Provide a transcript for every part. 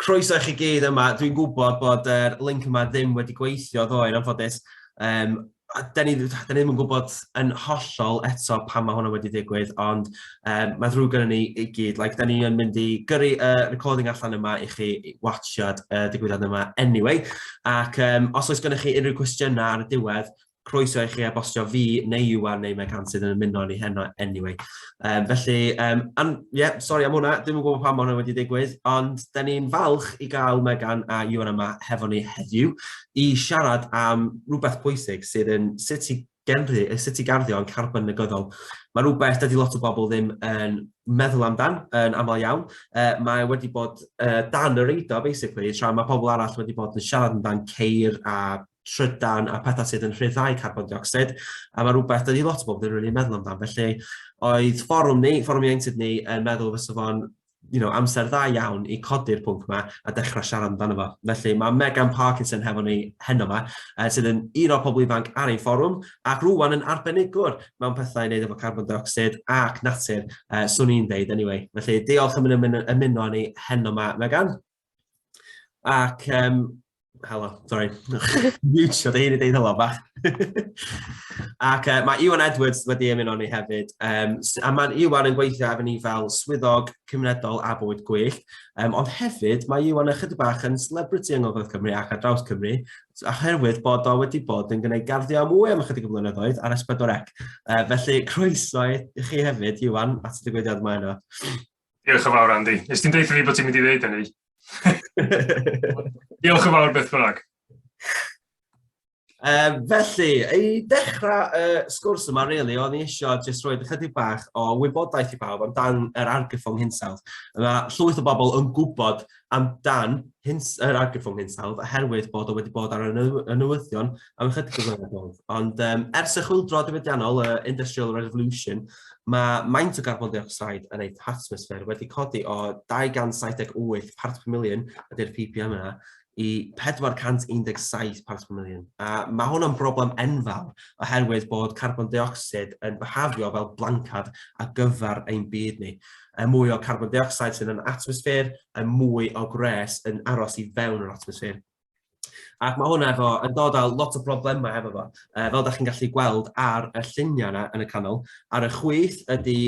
Croeso i chi gyd yma. Dwi'n gwybod bod yr link yma ddim wedi gweithio ddoe yn anffodus. A da ni ddim yn gwybod yn hollol eto pam mae hwnna wedi digwydd, ond mae ddrwg gyda ni i gyd. Like, da ni yn mynd i gyrru y recording allan yma i chi watchiad y digwyddiad yma anyway. Ac os oes gennych chi unrhyw cwestiynau ar y diwedd, croeso i chi e-bostio fi neu Iwan neu Megan sydd yn ymuno â ni heno anyway. Felly, and, yeah, sorry am hwnna, ddim yn gwybod pam mae hwnna wedi digwydd, ond da ni'n falch i gael Megan a Iwan yma hefo ni heddiw i siarad am rhywbeth pwysig sydd yn sut i gerddi, sut i garddio yn carbon negyddol. Mae rhywbeth dydy lot o bobl ddim yn meddwl amdan yn aml iawn. Mae wedi bod dan y radar, basically, tra mae pobl arall wedi bod yn siarad amdan ceir a trydan a pethau sydd yn rhyddhau carbon dioxid, a mae rhywbeth dydy lot o bobl ddim yn really meddwl amdan. Felly, oedd fforwm ni, fforwm ieuenctid ni, yn meddwl fysa fo'n amser dda iawn i codi'r pwnc yma a dechrau siarad amdano fo. Felly mae Megan Parkinson hefo ni heno yma, sydd yn un o'r pobl ifanc ar ein fforwm, ac rwan yn arbenigwr mewn pethau i wneud efo carbon dioxid ac natur, swn i'n deud anyway. Felly diolch am ymuno â ni heno yma, Megan. Ac helo, sorry. Mutio dy hun i deud helo bach. Ac mae Iwan Edwards wedi ymuno ni hefyd. A mae Iwan yn gweithio efo ni fel swyddog cymunedol a bywyd gwyllt. Ond hefyd mae Iwan ychydig bach yn celebrity yng Ngogledd Cymru ac ar draws Cymru, oherwydd bod o wedi bod yn gwneud garddio mwy am ychydig o flynyddoedd ar S4C. Felly croeso i chi hefyd, Iwan, at y digwyddiad yma heno. Diolch yn fawr, Andy. Nes ti'n deud fi bod ti'n mynd i ddeud hynny? Diolch yn fawr beth bynnag. Felly, i dechrau y sgwrs yma, really, o'n i eisiau jyst rhoi ychydig bach o wybodaeth i bawb amdan yr argyfwng hinsawdd. Mae llwyth o bobl yn gwybod amdan yr argyfwng hinsawdd oherwydd bod o wedi bod ar y newyddion am ychydig o flynyddoedd. Ond ers y chwyldro diwydiannol, y Industrial Revolution, mae maint o garbon dioxide yn ei atmosffer wedi codi o 278 parts per million, ydy'r ppm yna, i 417 parts per million. A mae hwn yn broblem enfawr oherwydd bod carbon dioxid yn byhafio fel blancad ar gyfer ein byd ni. Y mwy o carbon dioxide sydd yn atmosffer, y mwy o gwres yn aros i fewn yr atmosffer. Ac mae hwnna efo, yn dod â lot o broblemau efo fo. Fel da chi'n gallu gweld ar y lluniau yna yn y canol, ar y chwith ydy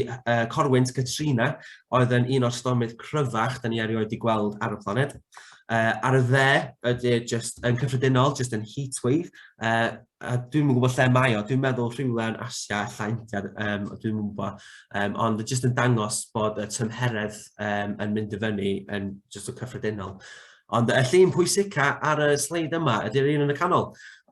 corwynt Katrina, oedd yn un o'r stormydd cryfach da ni erioed wedi gweld ar y planed. Ar y dde ydy just yn cyffredinol, just yn heat wave. A dwi'm yn gwybod lle mae o, dwi'n meddwl rhywle yn Asia, ella India, dwi'm yn gwybod. Ond just yn dangos bod y tymheredd yn mynd i fyny yn just o cyffredinol. Ond y llun pwysica ar y sleid yma ydy'r un yn y canol.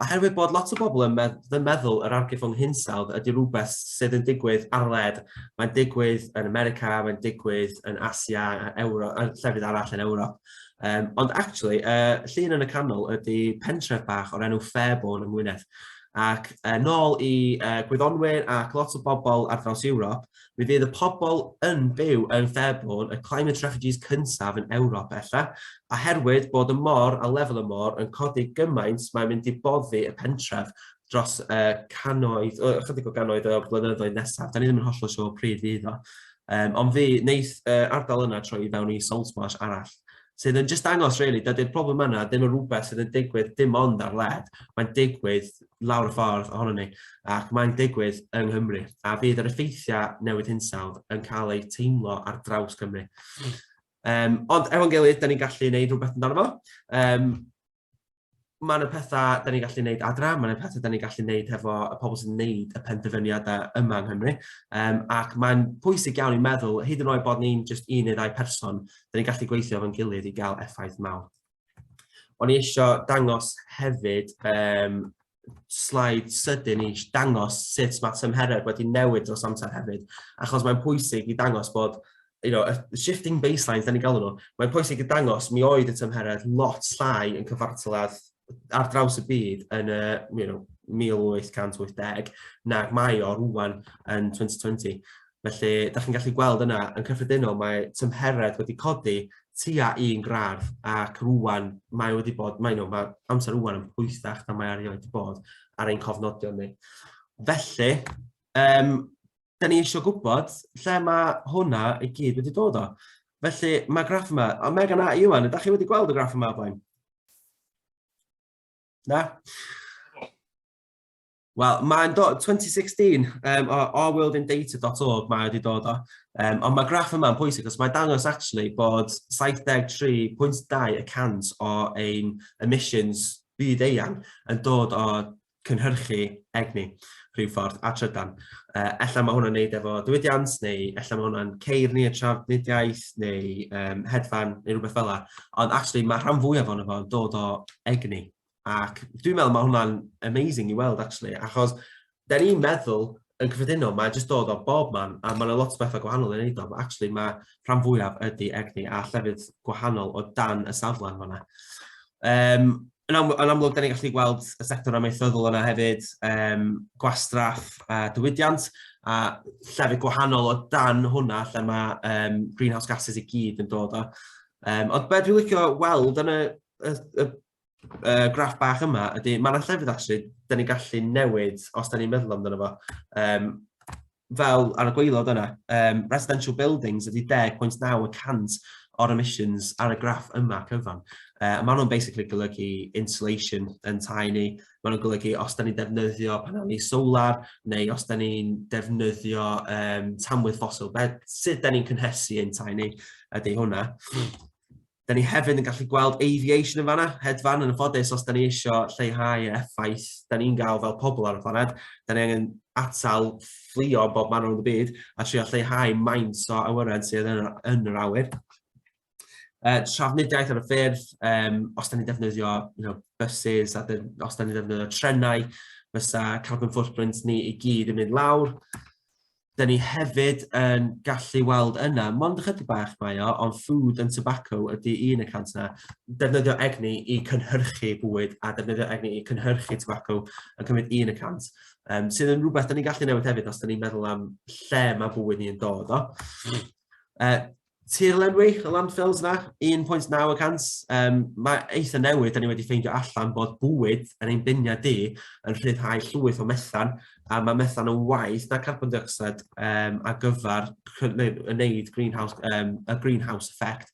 Oherwydd bod lot o bobl yn meddwl yr argyfwng hinsawdd ydy rhywbeth sydd yn digwydd ar led. Mae'n digwydd yn America, mae'n digwydd yn Asia, Ewro, a llefydd arall yn Ewrop. Ond actually, llun yn y canol ydy pentref bach o'r enw Fairbourne yng Ngwynedd. Ac nôl i gwyddonwyr ac lot o bobl ar draws Ewrop, mi fydd y pobl yn byw yn Fairbourne y climate refugees cyntaf yn Ewrop ella, oherwydd bod y môr a lefel y môr yn codi gymaint mae'n mynd i boddi y pentref dros cannoedd, ychydig o gannoedd o blynyddoedd nesaf. Da ni ddim yn hollol siŵr pryd fydd o. Ond fi, wneith ardal yna troi i fewn i salt marsh arall, sydd yn just dangos, really, dydy'r problem yna ddim yn rhywbeth sydd yn digwydd dim ond ar led, mae'n digwydd lawr y ffordd ohono ni, ac mae'n digwydd yng Nghymru, a fydd yr effeithiau newid hinsawdd yn cael eu teimlo ar draws Cymru. Ond efo'n gilydd, da ni'n gallu gwneud rhywbeth amdano fo. Mae yna pethau da ni'n gallu gwneud adra, mae yna pethau da ni'n gallu gwneud hefo y pobl sy'n gwneud y penderfyniadau yma yng Nghymru. Ac mae'n pwysig iawn i meddwl, hyd yn oed bod ni'n just un neu ddau person, da ni'n gallu gweithio efo'n gilydd i gael effaith mawr. O'n i eisiau dangos hefyd slide sydyn i dangos sut mae tymheredd wedi newid dros amser hefyd, achos mae'n pwysig i dangos bod y shifting baselines, da ni'n galw nhw, mae'n pwysig i dangos mi oedd y tymheredd lot llai yn cyfartaledd ar draws y byd yn y 1880 nag mae o rwan yn 2020. Felly, da chi'n gallu gweld yna, yn cyffredinol, mae tymheredd wedi codi tua 1 gradd ac rwan mae wedi bod, mae, no, mae amser rwan yn poethach na mae erioed wedi bod ar ein cofnodion ni. Felly, da ni eisiau gwybod lle mae hwnna i gyd wedi dod o. Felly, mae graff yma, a Megan a Iwan, ydych chi wedi gweld y graff yma o blaen? Na? Wel, mae'n dod, 2016, o ourworldindata.org mae wedi dod o. Ond mae graff yma'n pwysig, os mae'n dangos actually bod 73.2 y cant o ein emissions byd eang yn dod o cynhyrchu egni rhyw ffordd a trydan. Ella mae hwnna'n neud efo diwydiant, neu ella mae hwnna'n ceir ni y trafnidiaeth, neu hedfan, neu rhywbeth fel 'na. Ond actually mae rhan fwyaf ohono fo'n dod o egni. Ac dwi'n meddwl mae hwnna'n amazing i weld actually, achos da ni'n meddwl yn cyffredinol, mae'n jyst dod o bob man, a mae yna lot o bethau gwahanol yn neud o, but actually mae rhan fwyaf ydy egni a llefydd gwahanol o dan y safle yn fanna. Yn amlwg, da ni'n gallu gweld y sector amaethyddol yna hefyd, gwastraff a diwydiant, a llefydd gwahanol o dan hwnna lle mae greenhouse gases i gyd yn dod o. Ond be dwi'n licio weld yn y graff bach yma ydy, mae yna llefydd actually, da ni'n gallu newid os da ni'n meddwl amdano fo. Fel ar y gwaelod yna, residential buildings ydy 10.9% o'r emissions ar y graff yma cyfan. Maen nhw'n basically golygu insulation yn tai ni, maen nhw'n golygu os da ni'n defnyddio paneli solar, neu os da ni'n defnyddio tanwydd ffosil, sut da ni'n cynhesu ein tai ni ydy hwnna. Da ni hefyd yn gallu gweld aviation yn fanna, hedfan yn anffodus, os da ni eisiau lleihau effaith da ni'n gael fel pobl ar y planed, da ni angen atal fflio bob man rownd y byd a trio lleihau maint o awyren sydd yn yr awyr. Trafnidiaeth ar y ffyrdd, os da ni'n defnyddio buses a os da ni'n defnyddio trenau, fysa carbon footprint ni i gyd yn mynd lawr. Da ni hefyd yn gallu weld yna, mond ychydig bach mae o, ond food and tobacco ydy un y cant yna. Defnyddio egni i cynhyrchu bwyd a defnyddio egni i cynhyrchu tobacco yn cymryd 1%. Sydd yn rhywbeth da ni'n gallu newid hefyd os da ni'n meddwl am lle mae bwyd ni yn dod o. Tirlenwi, y landfills na, 1.9 y cant. Mae eitha newydd, da ni wedi ffeindio allan bod bwyd yn ein biniau di yn rhyddhau llwyth o methan, a mae methan yn waeth na carbon dioxide ar gyfer wneud y greenhouse effect.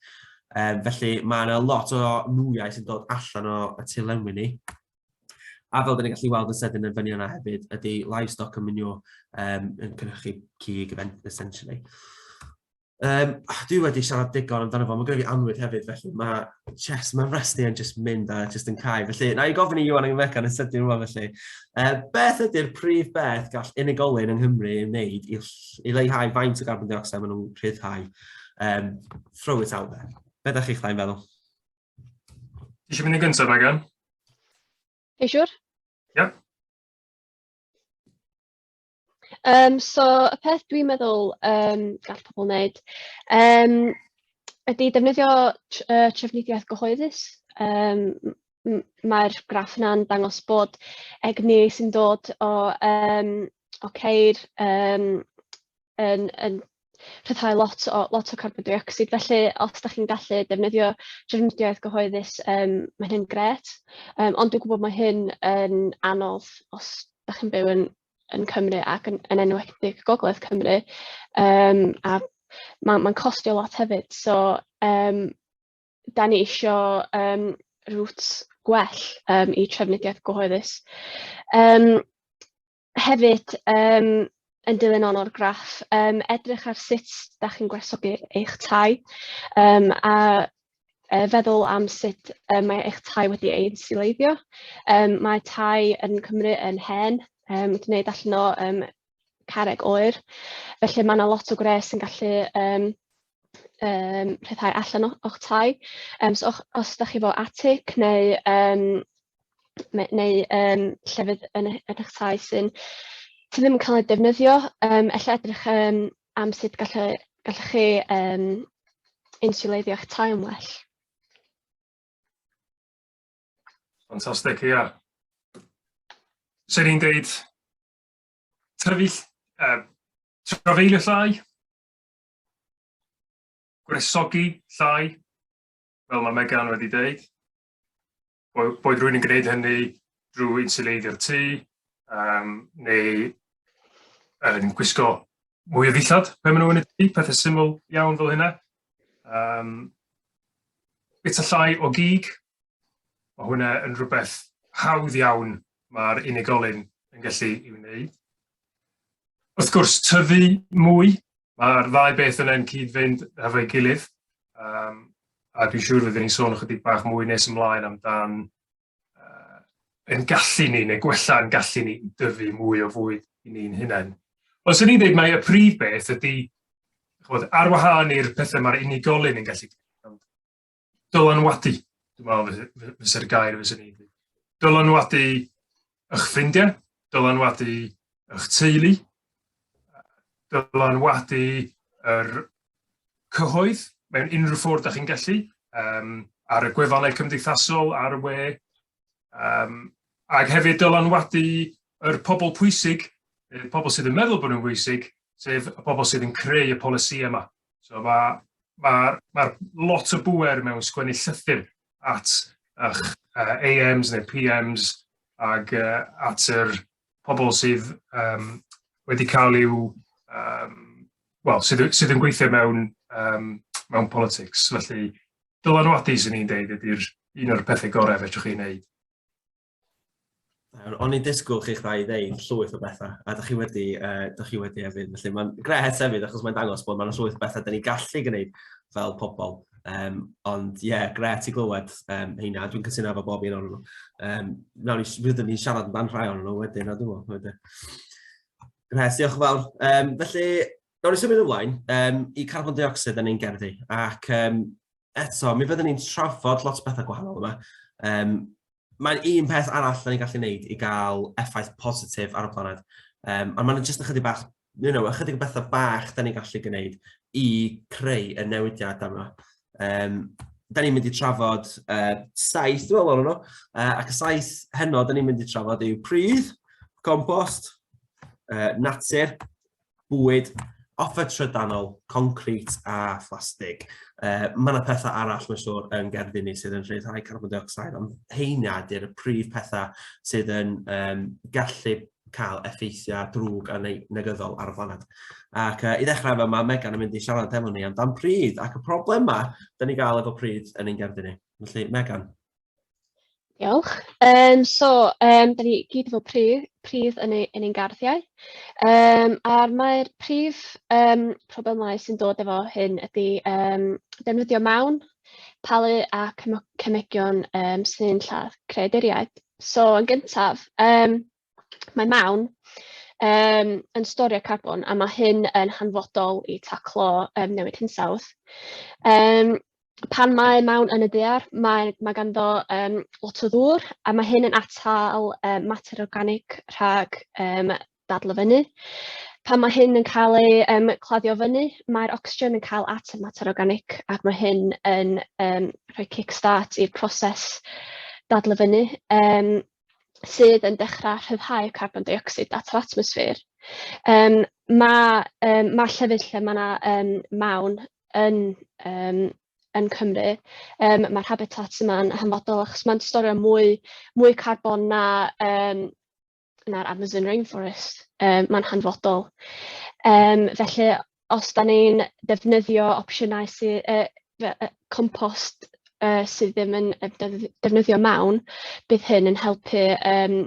Felly mae yna lot o nwyau sy'n dod allan o y tirlenwi ni. A fel da ni'n gallu weld yn sydyn yn fyny yna hefyd, ydy livestock and manure yn cynhyrchu cig, essentially. Dwi wedi siarad digon amdano fo, mae gen i fi anwyd hefyd, felly mae chest, mae rest yn just mynd a just yn cau. Felly, na i gofyn i Iwan ac Megan yn sydyn rwan felly. Beth ydy'r prif beth gall unigolyn yng Nghymru ei wneud i leihau faint o garbon dioxide maen nhw'n rhyddhau? Throw it out there. Be ydych chi'ch ddau'n feddwl? Ti eisiau mynd yn gyntaf, Megan? Ti siŵr? Ie. Yeah. So y peth dwi'n meddwl gall pobl wneud ydy defnyddio trafnidiaeth gyhoeddus. Mae'r graff yna'n dangos bod egni sy'n dod o ceir yn rhyddhau lot o carbon dioxide. Felly os dach chi'n gallu defnyddio trafnidiaeth gyhoeddus, mae hynny'n grêt. Ond dwi'n gwybod mae hyn yn anodd os dach chi'n byw yn Cymru ac yn enwedig Gogledd Cymru, a mae'n costio lot hefyd. So da ni isio routes gwell i trafnidiaeth gyhoeddus. Hefyd, yn dilyn on o'r graff, edrych ar sut da chi'n gwresogi eich tai, a feddwl am sut mae eich tai wedi ei insiwleiddio. Mae tai yn Cymru yn hen, wedi gwneud allan o carreg oer, felly mae yna lot o gwres yn gallu rhyddhau allan o'ch tai. So os da chi efo atig neu llefydd yn eich tai sydd ddim yn cael eu defnyddio, ella edrych am sut gallech chi insiwleiddio eich tai yn well. Ffantastig, ia. Swn i'n deud tyfu, trafeilio llai, gwresogi llai, fel mae Megan wedi deud. Boed rhywun yn gwneud hynny drwy insuleiddio'r tŷ, neu yn gwisgo mwy o ddillad pan maen nhw yn y tŷ, pethau syml iawn fel hynna. Bita llai o gig, mae hwnna yn rhywbeth hawdd iawn mae'r unigolyn yn gallu ei wneud. Wrth gwrs, tyfu mwy, mae'r ddau beth yna'n cyd-fynd efo'i gilydd, um, a dwi'n siŵr fyddwn ni'n sôn ychydig bach mwy nes ymlaen amdan uh, yn gallu ni, neu gwella yn gallu ni i dyfu mwy o fwyd i ni'n hunain. Ond swn i'n dweud mai y prif beth ydy, ch'mod, ar wahân i'r pethau mae'r unigolyn yn gallu gwneud, dylanwadu, dwi'n meddwl fysa'r gair fyswn i'n dweud. Dylanwadu eich ffrindiau, dylanwadu eich teulu, dylanwadu yr cyhoedd mewn unrhyw ffordd da chi'n gallu, um, ar y gwefannau cymdeithasol, ar y we, um, ac hefyd dylanwadu yr pobl pwysig, y pobl sydd yn meddwl bod nhw'n bwysig, sef y pobl sydd yn creu y polisi yma. So mae ma, ma lot o bŵer mewn sgwennu llythyr at eich uh, AMs neu PMs ag uh, at yr pobl sydd um, wedi cael i'w, um, wel, sydd, sydd yn gweithio mewn, um, mewn politics. Felly, dylanwadu, sy'n ni'n deud, ydy'r un o'r pethau gorau fedrwch chi wneud. O'n i'n disgwyl chi'ch ddau ddeud llwyth o bethau, a dych chi wedi, uh, dych chi wedi hefyd. Felly mae'n gret hefyd, achos mae'n dangos bod mae'n llwyth o bethau dyn ni'n gallu gwneud fel pobl. Um, ond ie, yeah, gret i glywed um, heina, dwi'n cytuno efo bob un o'n nhw. Um, nawn ni, fyddwn ni'n siarad amdan rhai o'n nhw wedyn, a dwi'n meddwl. Wedyn. Gret, diolch yn fawr. Um, felly, nawn ni symud ymlaen um, i carbon dioxide yn ein gerddi. Ac um, eto, mi fyddwn ni'n trafod lot o bethau gwahanol yma. Um, mae'n un peth arall da ni'n gallu gwneud i gael effaith positif ar y planed. Um, ond mae'n jyst ychydig bach, you know, ychydig o bethau bach da ni'n gallu gwneud i creu y newidiad yma. Um, da ni'n mynd i trafod uh, saith, dwi'n meddwl, nhw, uh, ac y saith heno da ni'n mynd i trafod yw pridd, compost, uh, natur, bwyd, offer trydanol, concrit a phlastig. Uh, mae yna pethau arall, mae'n siŵr, yn gerddi ni sydd yn rhyddhau carbon dioxide, ond heina ydy'r prif pethau sydd yn um, gallu cael effeithiau drwg a neu negyddol ar y blaned. Ac uh, i ddechrau efo, mae Megan yn mynd i siarad efo ni amdan pridd ac y problem ma da ni gael efo pridd yn ein gerddi ni. Felly, Megan. Diolch. Um, so, um, da ni gyd efo pridd, pridd yn, ei, yn ein garddau. Um, a'r mae'r prif um, problemau sy'n dod efo hyn ydy um, defnyddio mawn, palu a cemegion um, sy'n lladd creaduriaid. So, yn gyntaf, um, mae mawn um, yn storio carbon a mae hyn yn hanfodol i taclo um, newid hinsawdd. Um, pan mae mawn yn y ddaear, mae, mae ganddo um, lot o ddŵr a mae hyn yn atal um, mater organig rhag um, dadlyfynu. Pan mae hyn yn cael ei um, claddio fyny, mae'r ocsigen yn cael at y mater organig ac mae hyn yn um, rhoi kick-start i'r proses dadlyfynu. Um, sydd yn dechrau rhyddhau carbon deuocsid at yr atmosffer. Um, mae, um, mae llefydd lle mae yna um, mawn yn, um, yn Cymru, um, mae'r habitat yma'n hanfodol achos mae'n storio mwy, mwy carbon na, um, na'r Amazon Rainforest. Um, mae'n hanfodol. Um, felly, os da ni'n defnyddio opsiynau sy, uh, compost uh, sydd ddim yn defnyddio mawn, bydd hyn yn helpu, um,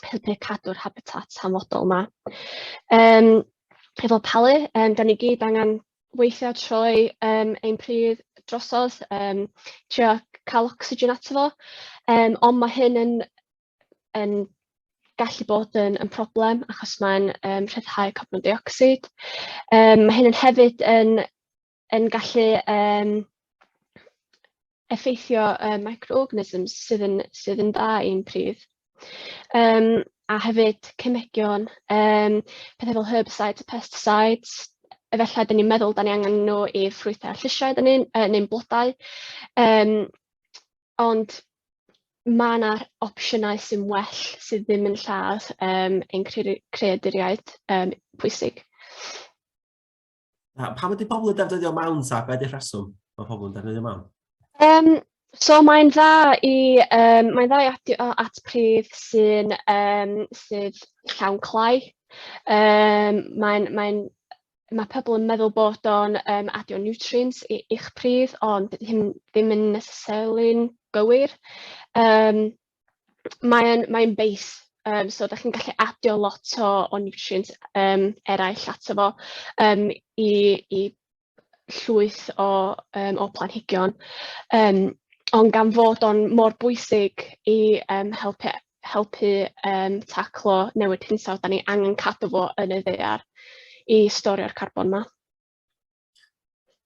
helpu cadw'r habitat hanfodol yma. Um, efo palu, um, da ni gyd angen weithio troi um, ein pridd drosodd, um, trio cael ocsigen ato fo, um, ond mae hyn yn yn gallu bod yn, yn problem achos mae'n um, rhyddhau carbon dioxid. Um, mae hyn yn hefyd yn, yn gallu um, effeithio uh, microorganisms sydd yn, sydd yn dda i'n pridd. Um, a hefyd cemegion, um, pethau fel herbicides a pesticides, efallai dyn ni'n meddwl da ni angen nhw i'r ffrwythau a llysiau dyn ni'n, uh, neu'n blodau, um, ond mae yna opsiynau sy'n well sydd ddim yn lladd um, ein creaduriaid um, pwysig. A pam ydy pobl yn defnyddio mawn ta? Be ydy'r rheswm mae pobl yn defnyddio mawn? Um, so mae'n dda i, um, mae'n dda i adio at pridd sy'n um, sydd llawn clai. Um, mae'n mae Mae pobl yn meddwl bod o'n adio nutrients i'ch pridd, ond dydy hyn ddim yn necessarily'n gywir. Mae'n mae base, so dach chi'n gallu adio lot o nutrients eraill ato fo i llwyth o planhigion. Ond gan fod o'n mor bwysig i helpu taclo newid hinsawdd, da ni angen cadw fo yn y ddaear i storio'r carbon 'ma.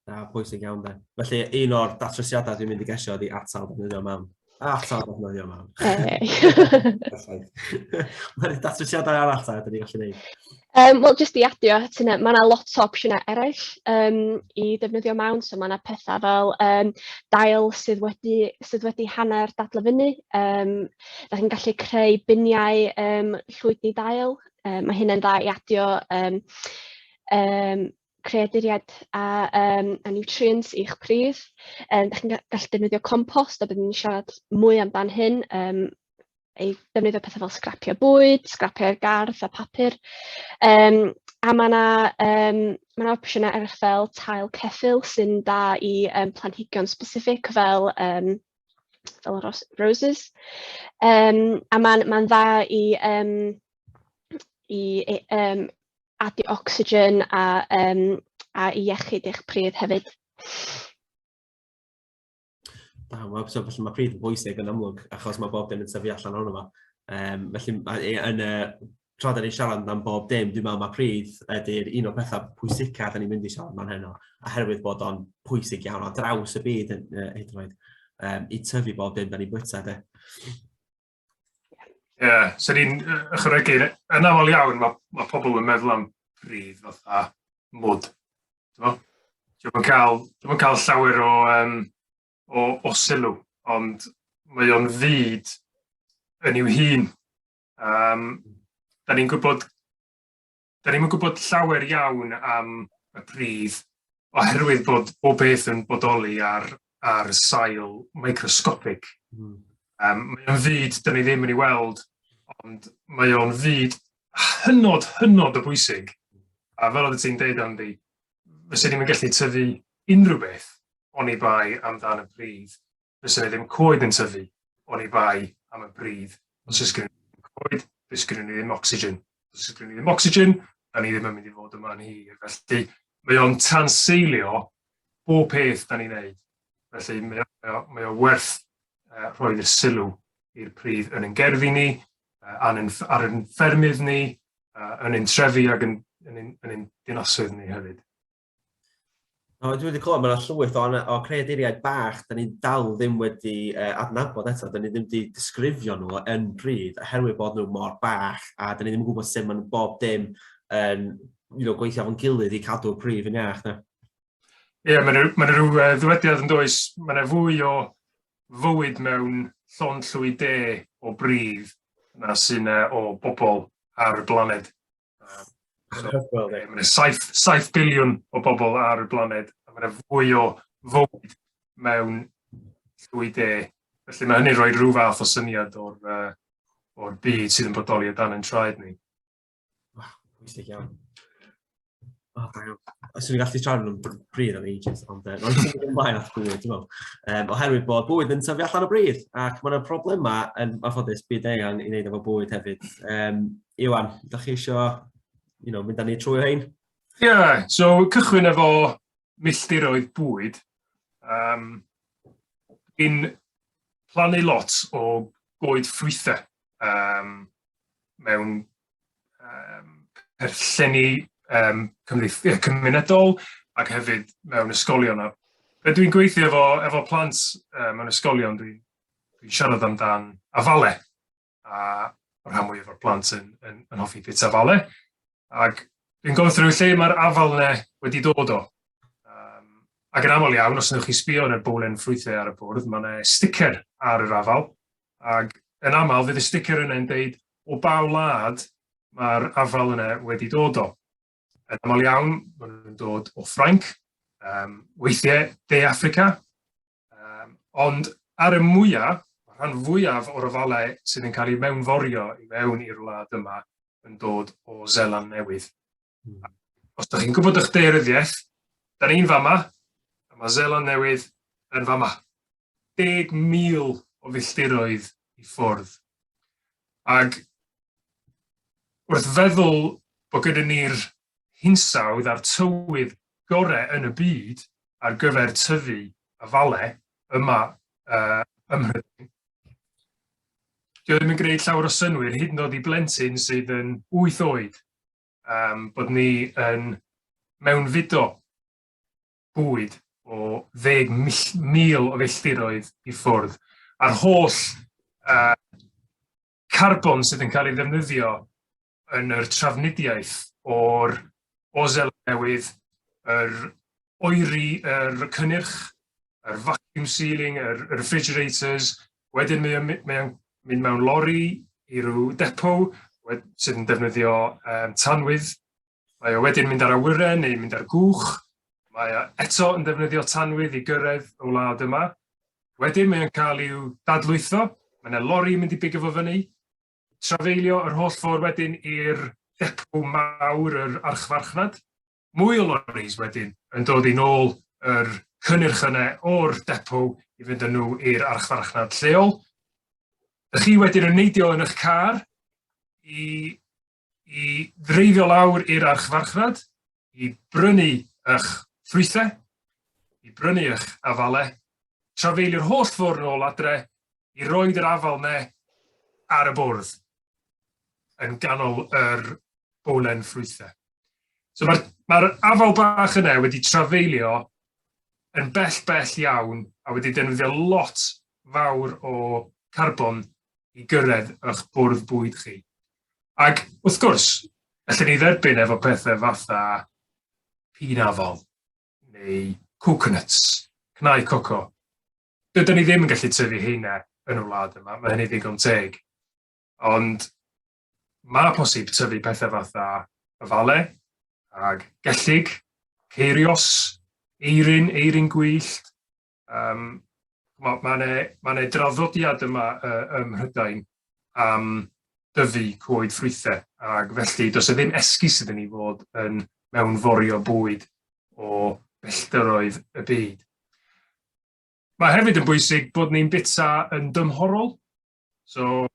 Na, pwysig iawn de. Felly, un o'r datrysiadau dwi'n mynd i gesio ydy atal defnyddio mawn. Atal defnyddio mawn. Perffaith. Mae'n datrysiadau arall ta, ydyn ni'n gallu gwneud? Wel, jyst i adio at hynna, mae yna lot o opsiynau eraill i defnyddio mawn. So mae yna pethau fel dail sydd wedi hanner dadlefynu. Da chi'n gallu creu biniau llwydni dail. Mae hynny'n dda i adio creaduriaid a nutrients i'ch pridd. Da chi'n gallu defnyddio compost, a byddwn ni'n siarad mwy amdan hyn, ei defnyddio pethau fel scrapiau bwyd, scrapiau'r gardd a papur. A mae yna ma 'na opsiynau eraill fel tail ceffyl sy'n da i planhigion specific fel roses. A mae'n ma dda i adio oxygen a i iechyd eich pridd hefyd. Da, so felly mae pridd yn bwysig yn amlwg, achos mae bob dim yn tyfu allan ohono fo. Felly, yn y tra da ni'n siarad am bob dim, dwi'n meddwl mae pridd ydy'r un o'r pethau pwysica da ni'n mynd i siarad amdan heno, oherwydd bod o'n pwysig iawn ar draws y byd hyd yn oed, i tyfu bob dim da ni'n bwyta, de. Ie, yeah, so ni'n ychwanegu, yn aml iawn mae pobl yn meddwl am pridd fatha mwd. Dwi'n cael llawer o sylw, ond mae o'n fyd yn i'w hun. Da ni'n gwybod, da ni'n gwybod llawer iawn am y pridd oherwydd bod bob beth yn bodoli ar sail microscopic. Mae o'n fyd da ni ddim yn ei weld, ond mae o'n fyd hynod, hynod o bwysig. A fel oedd ti'n deud, Andy, fysa ni'm yn gallu tyfu unrhyw beth oni bai amdan y pridd. Fysa ni ddim coed yn tyfu oni bai am y pridd. Os oes gen ni coed, does gen ni ddim ocsigen. Os oes gen ni ddim ocsigen, da ni ddim yn mynd i fod yma'n hir. Felly mae o'n tanseilio bob peth da ni'n neud. Felly mae o werth rhoi'r sylw i'r pridd yn ein gerddi ni, ar ein ffermydd ni, yn ein trefi ac yn ein dinasoedd ni hefyd. O, dwi wedi clywed, mae yna llwyth o creaduriaid bach da ni dal ddim wedi adnabod eto, da ni ddim wedi disgrifio nhw yn pridd, oherwydd bod nhw mor bach, a da ni ddim yn gwybod sut maen nhw bob dim yn gweithio efo'n gilydd i cadw'r pridd yn iach. Na? Ie, yeah, mae yna rhyw ddywediad yn does, mae yna fwy o fywyd mewn llond llwy de o bridd na sy'n o bobl ar y blaned. So, mae yna 7 biliwn o bobl ar y blaned, a mae yna fwy o fywyd mewn llwy de. Felly mae hynny'n rhoi rhyw fath o syniad o'r byd sydd yn bodoli o dan ein traed ni. Wow, pwysig iawn. Oh, da iawn. Os ydyn ni'n gallu siarad am pridd am ages, ond rwy'n symud ymlaen at bwyd, dwi'n meddwl. Oherwydd bod bwyd yn tyfu allan o bridd, ac mae yna problemau yn anffodus byd eang i wneud efo bwyd hefyd. Iwan, ydych chi eisiau mynd â ni trwy hein? Ie, yeah, so cychwyn efo milltiroedd bwyd. Dwi'n plannu lot o goed ffrwythau mewn perllenni cymunedol ac hefyd mewn ysgolion. A be dwi'n gweithio efo plant mewn ysgolion, dwi'n dwi siarad amdan afale, a mae'r rhan mwyaf o'r plant yn hoffi bita afale. Ac dwi'n gofyn rhyw lle mae'r afal yna wedi dod o. Ac yn aml iawn, os wnewch chi sbio yn y bowlen ffrwythau ar y bwrdd, mae yna sticker ar yr afal, ac yn aml fydd y sticker yna'n deud o ba wlad mae'r afal yna wedi dod o. Yn aml iawn, maen nhw'n dod o Ffrainc, weithiau De Affrica, ond ar y mwyaf, rhan fwyaf o'r afalau sydd yn cael eu mewnforio i mewn i'r wlad yma yn dod o Seland Newydd. Os da chi'n gwybod eich daearyddiaeth, da ni'n fama, a mae Zeland Newydd yn fama. 10,000 o filltiroedd i ffwrdd. Ac wrth feddwl bod gyda ni'r hinsawdd a'r tywydd gorau yn y byd ar gyfer tyfu afale yma uh, ym Mhrydain, Dio ddim yn gwneud llawer o synnwyr, hyd yn oed i blentyn sydd yn 8 oed, um, bod ni yn mewnfudo bwyd o 10,000 o filltiroedd i ffwrdd, a'r holl uh, carbon sydd yn cael ei ddefnyddio yn yr trafnidiaeth o'r o Seland Newydd, yr oeri yr cynnyrch, yr vacuum sealing, yr refrigerators, wedyn mae o'n mae o'n mynd mewn lori i ryw depot sydd yn defnyddio um, tanwydd. Mae o wedyn mynd ar awyren neu mynd ar gwch. Mae o eto yn defnyddio tanwydd i gyrraedd y wlad yma. Wedyn mae o'n cael i'w dadlwytho, mae yna lori yn mynd i bigo fo fyny, trafeilio yr holl ffordd wedyn i'r depo mawr yr archfarchnad. Mwy o loris wedyn yn dod i nôl yr cynnyrch yna o'r depo i fynd â nhw i'r archfarchnad lleol. Dych chi wedyn yn neidio yn eich car i, i ddreifio lawr i'r archfarchnad, i brynu eich ffrwythau, i brynu eich afalau, trafeilio'r holl ffordd nôl adre i roid yr afal 'ne ar y bwrdd yn ganol yr bowlen ffrwythau. So mae'r mae afal bach yna wedi trafeilio yn bell bell iawn a wedi defnyddio lot fawr o carbon i gyrraedd eich bwrdd bwyd chi. Ac wrth gwrs, allwn ni dderbyn efo pethau fatha pîn afal neu coconuts, cnau coco. Dydyn ni ddim yn gallu tyfu heina yn y wlad yma, mae hynny ddigon teg. Ond mae posib tyfu pethau fatha afale, ag gellyg, ceirios, eirin, eirin gwyllt. Um, mae ma 'ne, ma 'ne draddodiad yma uh, ym Mhrydain am dyfu coed ffrwythau, ac felly does e ddim esgus iddyn ni fod yn mewnforio bwyd o bellteroedd y byd. Mae hefyd yn bwysig bod ni'n bita yn dymhorol, so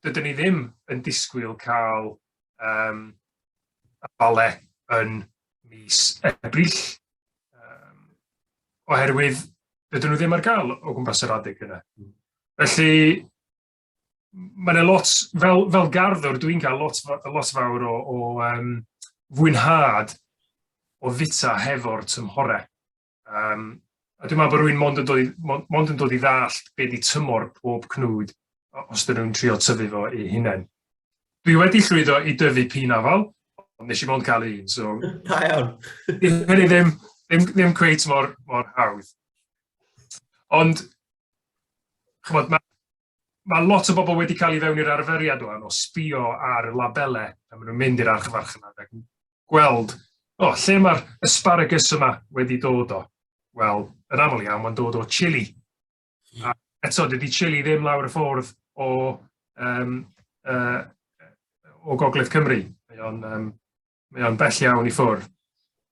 dydyn ni ddim yn disgwyl cael um, afale yn mis Ebrill, um, oherwydd dydyn nhw ddim ar gael o gwmpas yr adeg yna. Felly, mae yna lot, fel, fel garddwr, dwi'n cael lot, lot fawr o, o um, fwynhad o fita hefo'r tymhorau. Um, a dwi'n meddwl bod rhywun mond yn dod i, mond yn dod i ddallt be di tymor pob cnwd os dyn nhw'n trio tyfu fo eu hunain. Dwi wedi llwyddo i dyfu pîn afal, ond nes i mond cael un, so... Da iawn. Hynny ddim, ddim, ddim cweit mor, mor hawdd. Ond, chymod, mae ma lot o bobl wedi cael ei fewn i'r arferiad o'n o sbio ar y labelau pan maen nhw'n mynd i'r archfarchnad ac yn gweld, o, lle mae'r asparagus yma wedi dod o? Wel, yn aml iawn, mae'n dod o Chile. A eto, dydy Chile ddim lawr y ffordd o, um, uh, o Gogledd Cymru. Mae o'n um, mae o'n bell iawn i ffwrdd.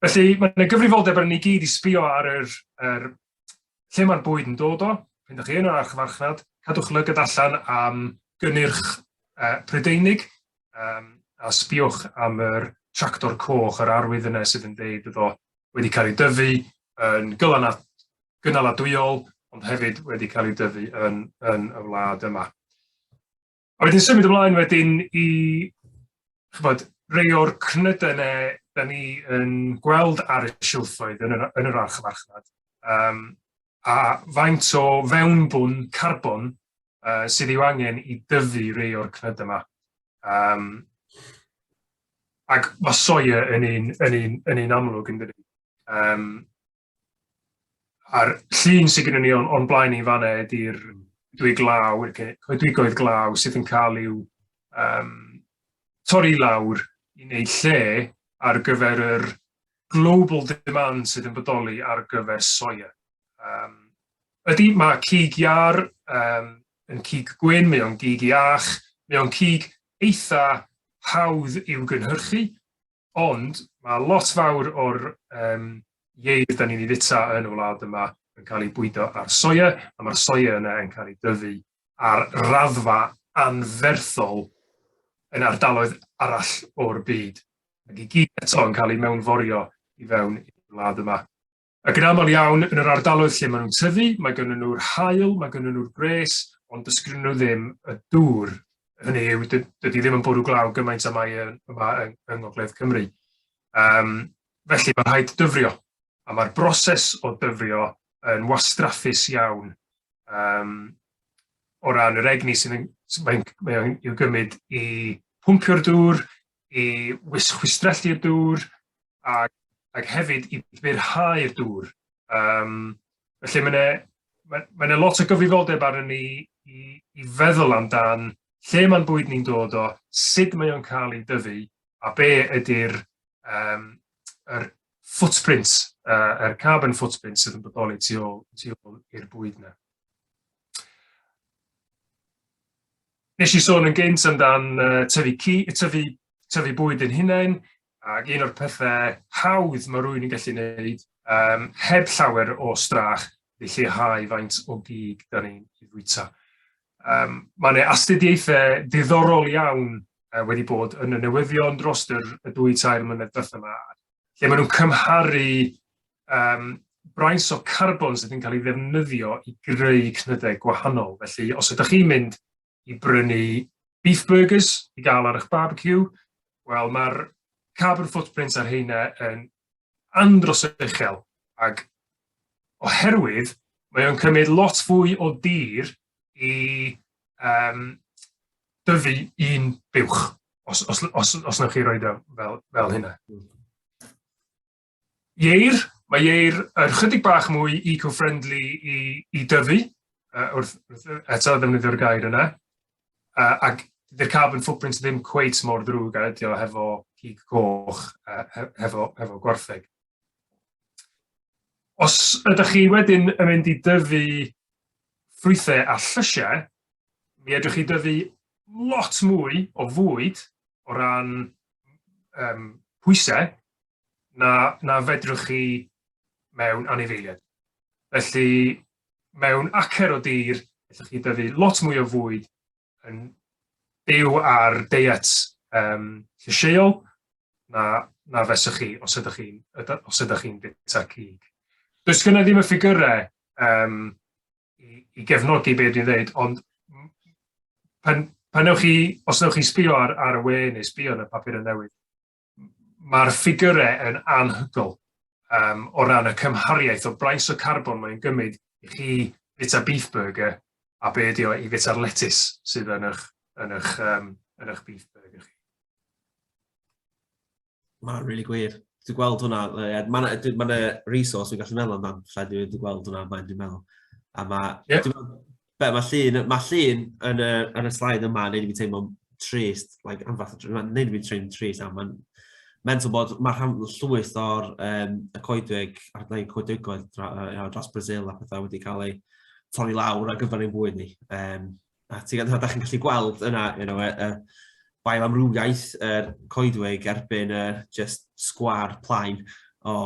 Felly, mae yna gyfrifoldeb arnon ni gyd i sbio ar yr, yr lle mae'r bwyd yn dod o. Pan ydych chi yn yr archfarchnad, cadwch lygad allan am gynnyrch uh, Prydeinig um, a sbiwch am yr tractor coch, yr arwydd yna sydd yn deud bod o wedi cael ei dyfu yn gynaladwyol, ond hefyd wedi cael ei dyfu yn, yn y wlad yma. A wedyn symud ymlaen wedyn i, ch'bod, rei o'r cnydau 'ne 'dan ni yn gweld ar y silffoedd yn yr yn yr archfarchnad, yym, a faint o fewnbwn carbon uh, sydd i'w angen i dyfu rei o'r cnydau yma. Um, ac mae soia yn un, yn un, yn un amlwg yn dydi. Um, A'r llun sydd gennym ni o'n, on blaen ni fanna ydy'r dwy glaw, coedwigoedd glaw sydd yn cael i'w um, torri lawr i wneud lle ar gyfer yr global demand sydd yn bodoli ar gyfer soia. Um, ydy, mae cig iar um, yn cig gwyn, mae o'n gig iach, mae o'n cig eitha hawdd i'w gynhyrchu. Ond mae lot fawr o'r um, ieir da ni'n ei fita yn y wlad yma yn cael ei bwydo ar soia, a mae'r soia yna yn cael ei dyfu ar raddfa anferthol yn ardaloedd arall o'r byd. Ac i gyd eto yn cael ei mewnforio i fewn i'r wlad yma. Ac yn aml iawn, yn yr ardaloedd lle maen nhw'n tyfu, mae gynnon nhw'r haul, mae gynnon nhw'r gwres, ond does gynnon nhw ddim y dŵr. Hynny yw, dydy ddim yn bwrw glaw gymaint â mae yma yng, yng Ngogledd Cymru. Um, felly mae rhaid dyfrio, a mae'r broses o dyfrio yn wastraffus iawn um, o ran yr egni sydd yn, mae'n, mae i'w gymryd i pwmpio'r dŵr, i chwistrellu'r dŵr, ac, ac hefyd i byrhau'r dŵr. Um, felly mae yna mae, mae lot o gyfrifoldeb arnon ni i, i feddwl amdan lle mae'n bwyd ni'n dod o, sut mae o'n cael ei dyfu, a be ydy'r um, yr footprint, uh, yr carbon footprint sydd yn bodoli tu ôl, tu ôl i'r bwyd yna. Nes i sôn yn gynt amdan uh, tyfu, ci, tyfu, tyfu bwyd yn hunain, ac un o'r pethau hawdd mae rhywun yn gallu gwneud um, heb llawer o strach ydy lleihau faint o gig da ni'n ei fwyta. Um, mae yna astudiaethau diddorol iawn uh, wedi bod yn y newyddion dros yr, y dwy tair mlynedd diwethaf yma, lle maen nhw'n cymharu um, braint o carbon sydd yn cael ei ddefnyddio i greu cnydau gwahanol. Felly, os ydych chi'n mynd i brynu beef burgers i gael ar eich barbecue, wel, mae'r carbon footprint ar heina yn andros o uchel, ac oherwydd mae o'n cymryd lot fwy o dir i um, dyfu un buwch, os, os, os, os newch chi roed o fel, fel hynna. Ieir, mae ieir yn chydig bach mwy eco-friendly i, i dyfu, uh, wrth, wrth eto ddefnyddio'r gair yna, uh, ac dydy'r carbon footprint ddim cweit mor ddrwg a ydi o hefo cig coch, uh, hefo, hefo gwartheg. Os ydych chi wedyn yn mynd i dyfu ffrwythau a llysiau, mi edrych chi dyfu lot mwy o fwyd o ran um, pwysau na, na fedrwch chi mewn anifeiliaid. Felly, mewn acer o dir, gallwch chi dyfu lot mwy o fwyd yn byw ar deiet um, llysieuol na, na feswch chi os ydych chi'n os ydych chi'n bwyta cig. Does gynna ddim y ffigurau um, i, i gefnogi be dwi'n dweud, ond pan, pan newch chi, os newch chi sbio ar, ar y we neu sbio yn y papur newydd, mae'r ffigurau yn anhygoel um, o ran y cymhariaeth o braint o carbon mae'n gymryd i chi fita beef burger a be ydi o i fita'r letys sydd yn eich, yn eich, um, yn eich beef burger chi. Mae'n really gwir. Dwi'n gweld hwnna, mae yna ma resource dwi'n gallu meddwl amdan lle dwi wedi gweld hwnna, mae'n dwi'n meddwl. A mae, yeah. dwi'n Be, mae llun, mae llun yn y, yn y slide yma yn neud i fi teimlo'n trist, like, am fath o, mae'n neud i fi teimlo'n trist, a mae'n mental bod mae rhan llwyth o'r um, y coedwig, a'r neu coedwigoedd dra, uh, dros Brazil a pethau wedi cael ei torri lawr ar gyfer ein bwyd ni. Um, a ti'n da chi'n gallu gweld yna, you know, y, y bioamrywiaeth yr coedwig erbyn y just sgwar plaen o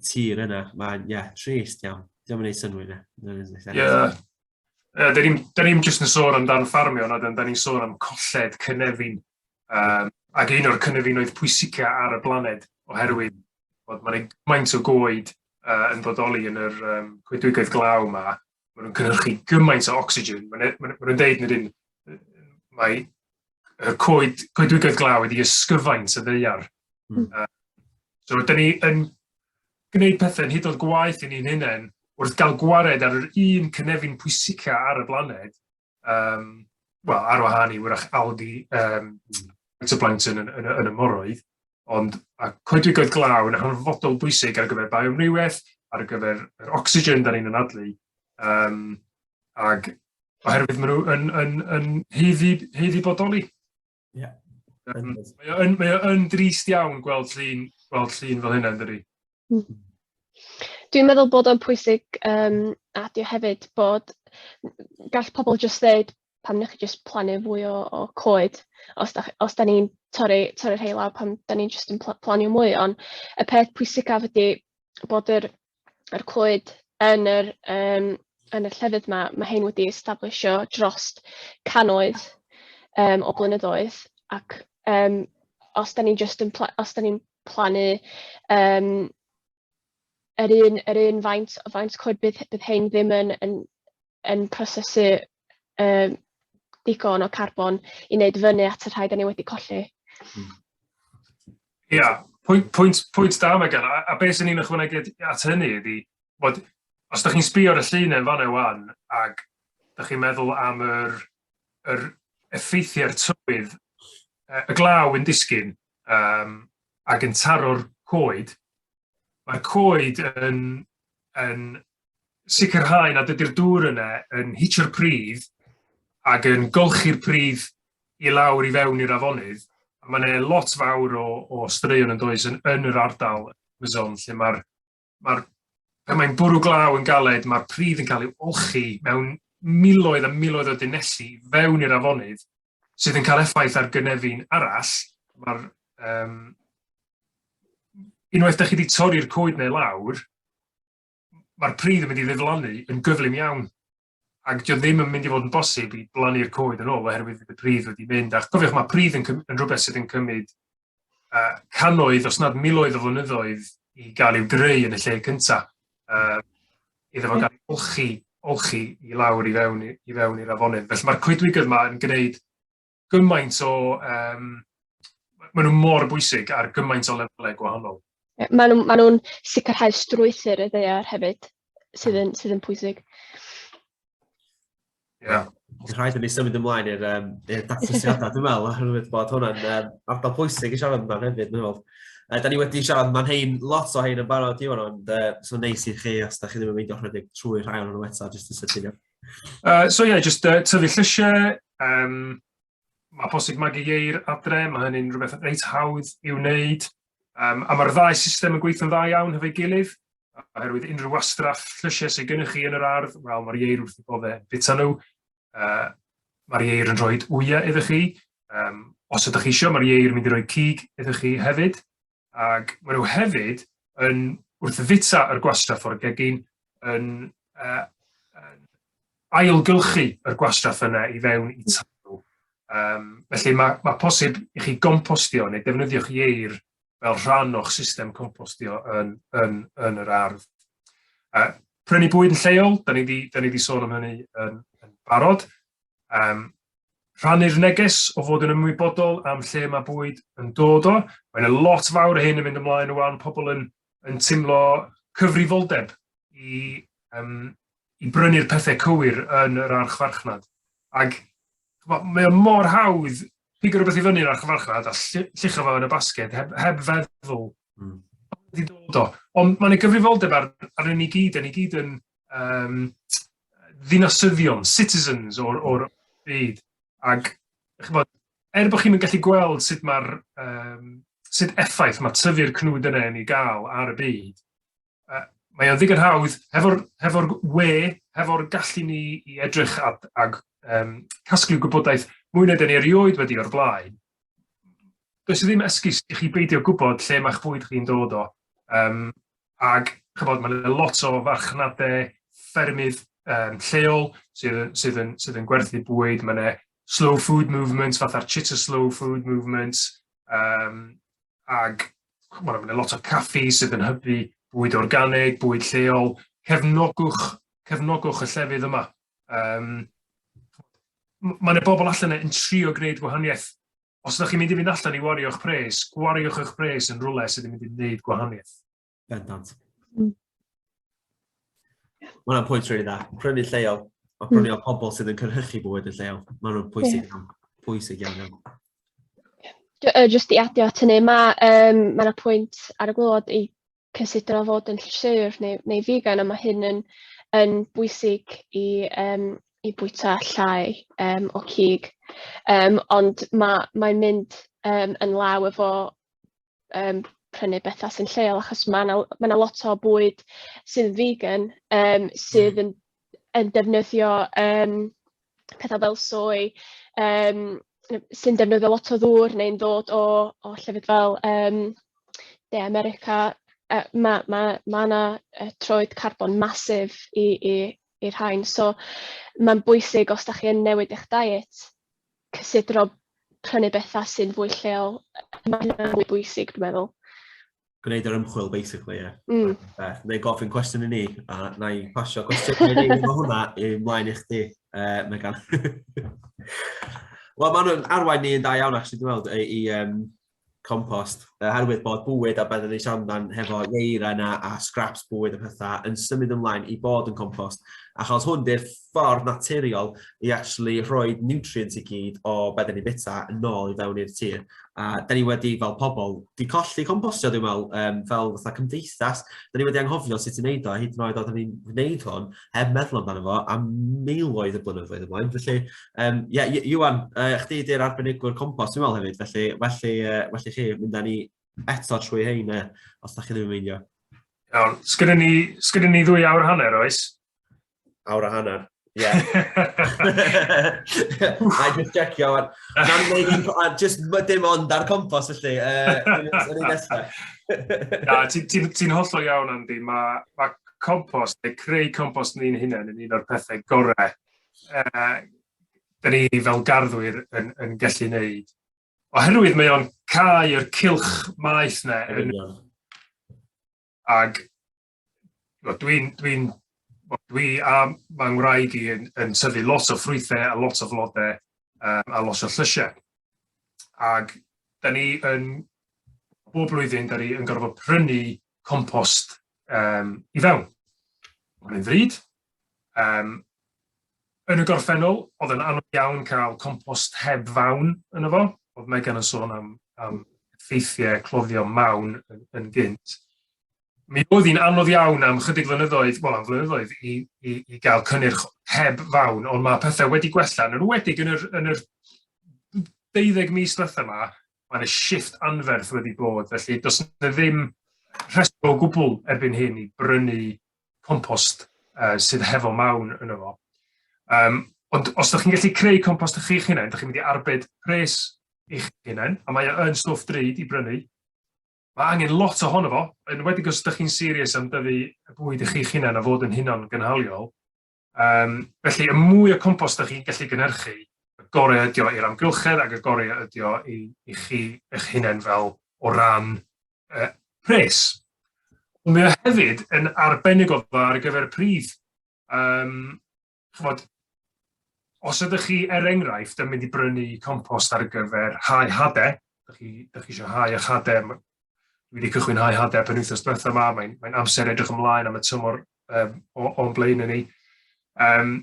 tir yna. Mae'n, ie, yeah, trist iawn. Diolch yn gwneud synnwyr na. Ie. Yeah. Yeah, da ni'n ni jyst yn sôn amdan ffarmio, na, da ni'n sôn am colled cynefin. Um, ac un o'r cynefinoedd pwysica ar y blaned, oherwydd bod mae'n gymaint o goed uh, yn bodoli yn yr um, coedwigoedd glaw yma, maen nhw'n cynhyrchu gymaint o ocsigen. Maen nhw'n ma nhw deud nad un, mae y coed, coedwigoedd glaw wedi ysgyfaint y ddaear. Mm. Uh, so, dyn ni yn gwneud pethau'n hyd oed gwaeth i ni'n hunain wrth gael gwared ar yr un cynefin pwysica ar y blaned, um, wel, ar wahân i wrach algae, um, phytoplankton yn, yn, yn y moroedd, ond a coedwigoedd glaw yn hanfodol bwysig ar gyfer bioamrywiaeth, ar gyfer yr ocsigen da ni'n anadlu, um, ac oherwydd maen nhw yn, yn, yn heiddi, heiddi bodoli. Ie. Um, mae o yn, mae o yn drist iawn gweld llun, gweld llun fel hynna, yn dydi? Hmm. Dwi'n meddwl bod o'n pwysig um, adio hefyd bod gall pobl jyst ddeud pam wnewch chi jyst plannu fwy o coed os da ni'n torri rhai lawr, pam da ni'n jyst yn plannu mwy? Ond y peth pwysicaf ydy bod yr coed yn y llefydd 'ma, mae hein wedi establisho dros cannoedd o blynyddoedd, ac os da ni'n plannu yr un faint o coed, bydd hein ddim yn prosesu digon o carbon i wneud fyny at y rhai da ni wedi colli. Ia, pwynt da mae gan. A beth sy'n ni'n ychwanegu at hynny ydy bod os da chi'n sbio ar y llun yn fan'na wan ac da chi'n meddwl am yr effeithiau'r tywydd, y glaw yn disgyn ac yn taro'r coed, mae'r coed yn sicrhau nad ydy'r dŵr yna yn hitio'r pridd ac yn golchi'r pridd i lawr i fewn i'r afonydd. A mae yna lot fawr o straeon yn does yn yr ardal Amazon lle pan mae'n bwrw glaw yn galed, mae'r pridd yn cael ei olchi mewn miloedd a miloedd o dunelli fewn i'r afonydd sydd yn cael effaith ar gynefin arall. Unwaith da chi wedi torri'r coed neu lawr, mae'r pridd yn mynd i ddiflannu yn gyflym iawn. Ac dio ddim yn mynd i fod yn bosib i blannu'r coed yn ôl oherwydd fydd y pridd wedi mynd. A cofiwch, mae pridd yn rhywbeth sydd yn cymryd cannoedd, os nad miloedd o flynyddoedd i gael i'w greu yn y lle cyntaf. Iddo fo gael ei olchi i lawr i fewn i'r afonydd. Felly mae'r coedwigoedd yma yn gwneud gymaint o... Maen nhw mor bwysig ar gymaint o lefelau gwahanol. Maen nhw sicrhau strwythur y ddaear hefyd, sydd yn pwysig. Ie. Yeah. Rhaid i ni symud ymlaen i'r datrysiadau, dwi'n meddwl, oherwydd bod hwnna'n ardal pwysig i siarad amdano hefyd, dwi'n meddwl. Da ni wedi siarad amdan hein, lot o hein yn barod, Iwan, ond so neis i chi os da chi ddim yn meindio rhedeg trwy rhai o'n nhw eto, jyst yn sydyn iawn. So ie, yeah, just tyfu llysiau, mae posib magu ieir adre, mae hynny'n rhywbeth reit hawdd i'w wneud. A mae'r ddau system yn gweithio'n dda iawn hefo'i gilydd, oherwydd unrhyw wastraff llysiau sydd gennych chi yn yr ardd, wel, mae'r ieir wrth eu bodde bita nhw. Mae'r ieir yn rhoi wyau iddo chi. Os ydych chi eisiau, mae'r ieir yn mynd i roi cig iddo chi hefyd. Ac maen nhw hefyd yn, wrth fita yr gwastraff o'r gegin, yn ailgylchu yr gwastraff yna i fewn i tail. Felly mae posib i chi gompostio neu defnyddio'ch ieir fel rhan o'ch system compostio yn yr ardd. Prynu bwyd yn lleol, da ni di sôn am hynny yn barod. Rhannu'r neges o fod yn ymwybodol am lle mae bwyd yn dod o. Mae'n lot fawr o hyn yn mynd ymlaen rwan, pobl yn teimlo cyfrifoldeb i brynu'r pethau cywir yn yr archfarchnad. Ac mae o mor hawdd pigo rhywbeth i fyny yn yr archfarchnad a lluchio fo yn y basged heb feddwl wedi dod o. Ond mae'n gyfrifoldeb ar ni gyd, ni gyd yn ddinasyddion, citizens o'r byd. Ac ch'mod, er bod chi'n gallu gweld sut effaith mae tyfu'r cnwd yna yn ei gael ar y byd, mae o'n ddigon hawdd hefo we, hefo'r gallu ni i edrych ag casglu gwybodaeth mwy na dyn ni erioed wedi o'r blaen. Does ddim esgus i chi beidio gwybod lle mae'ch bwyd chi'n dod o. Ag ch'mod, mae 'na lot o farchnadau ffermydd lleol sydd yn gwerthu bwyd. Mae 'na slow food movement, fatha'r Cittaslow food movement, ag ch'mod, mae 'na lot o caffi sydd yn hybu bwyd organig, bwyd lleol. Cefnogwch y llefydd yma. Mae 'na bobl allan yna yn trio gwneud gwahaniaeth. Os ydych chi'n mynd i fynd allan i wario'ch pres, gwariwch eich pres yn rhywle sydd yn mynd i wneud gwahaniaeth. Bendant. Mae hwnna'n pwynt rili dda. Prynu lleol, a prynu o pobl sydd yn cynhyrchu bwyd yn lleol. Mae nhw'n pwysig iawn. Pwysig iawn iawn. Jyst i adio at hynny, mae ma 'na pwynt ar y gwaelod i cysidro fod yn llysieuwr neu vegan, a mae hyn yn bwysig i bwyta llai o cig. Ond mae'n mynd yn law efo prynu bethau sy'n lleol, achos mae 'na ma 'na lot o bwyd sydd yn vegan sydd yn defnyddio pethau fel soy, um, sy'n defnyddio lot o ddŵr neu'n ddod o, o llefydd fel um, De America, uh, mae ma, ma yna uh, troed carbon masif i, i, i'r rhain. So mae'n bwysig os da chi yn newid eich diet, cysidro prynu bethau sy'n fwy lleol. Mae hynny'n fwy bwysig, dwi'n meddwl. Gwneud yr ymchwil, basically, ie. Yeah. Beth. Neu gofyn cwestiwn i ni, a na i pasio cwestiwn i ni efo hwnna i mlaen i chdi, Megan. Wel, maen nhw'n arwain ni yn da iawn, actually, dwi'n meddwl, i, i um, compost, oherwydd bod bwyd a beth ni siarad amdan hefo ieira yna a scraps bwyd a pethau yn symud ymlaen i bod yn compost, achos hwn di'r ffordd naturiol i actually rhoi nutrients i gyd o beth ni bita yn ôl i fewn i'r tir. A da ni wedi, fel pobl, di colli compostio, dwi'n meddwl, um, fel fatha cymdeithas. Da ni wedi anghofio sut i wneud o, hyd yn oed oedden ni'n gwneud hwn, heb meddwl amdano fo, am miloedd o blynyddoedd ymlaen. Felly, um, yeah, Iwan, chdi di'r arbenigwr compost, dwi'n meddwl hefyd, felly well i, well i chi mynd â ni eto trwy hein, os da chi ddim yn meindio. Iawn, sgynny ni, sgynny ni ddwy awr hanner, oes? Awr a hanner. Ie. I just checio wan. Na'n neud a just dim ond ar compost felly. Yn un nesaf. Na, ti'n ti, ti hollol iawn, Andy. Mae ma compost, neu creu compost ni'n hunain yn un o'r pethau gorau da ni fel garddwyr yn, yn gallu wneud. Oherwydd mae o'n cau yr cylch maeth na. Yn, ag dwi'n dwi dwi a mae ngwraig i yn, yn tyfu lot o ffrwythau a lot o flodau um, a lot o llysiau. Ac da ni yn, bob blwyddyn, da ni yn gorfod prynu compost um, i fewn. Mae'n ddrud. Um, yn y gorffennol, oedd yn anodd iawn cael compost heb fawn yno fo. Oedd Megan yn sôn am, am effeithiau cloddio mawn yn, yn gynt. Mi oedd hi'n anodd iawn am chydig flynyddoedd, wel am flynyddoedd, i, i, i gael cynnyrch heb fawn, ond mae pethau wedi gwella, yn enwedig yn yr, yn yr 12 mis diwetha yma, mae yna shift anferth wedi bod, felly does yna ddim rheswm o gwbl erbyn hyn i brynu compost uh, sydd hefo mawn yno fo. Um, ond os ydych chi'n gallu creu compost chi'ch hunain, ydych chi'n mynd i arbed pres i'ch hunain, a mae o yn stwff drud i brynu. Mae angen lot ohono fo, yn enwedig os ydych chi'n serious am dyfu y bwyd i chi'ch hunain a fod yn hunan gynhaliol. Um, felly, y mwy o compost ydych chi'n gallu gynhyrchu, y gorau ydi o i'r amgylchedd ac y gorau ydi o i, i chi eich hunain fel o ran uh, pres. Ond mae o hefyd yn arbennig o dda ar gyfer y pridd. Um, chymod, os ydych chi, er enghraifft, yn mynd i brynu compost ar gyfer hau hade, ydych chi, ydych chi eisiau hau eich hade, dwi wedi cychwyn hau hade penwythnos diwetha yma, mae'n mae amser edrych ymlaen am y tymor um, o'n blaen ni. Um,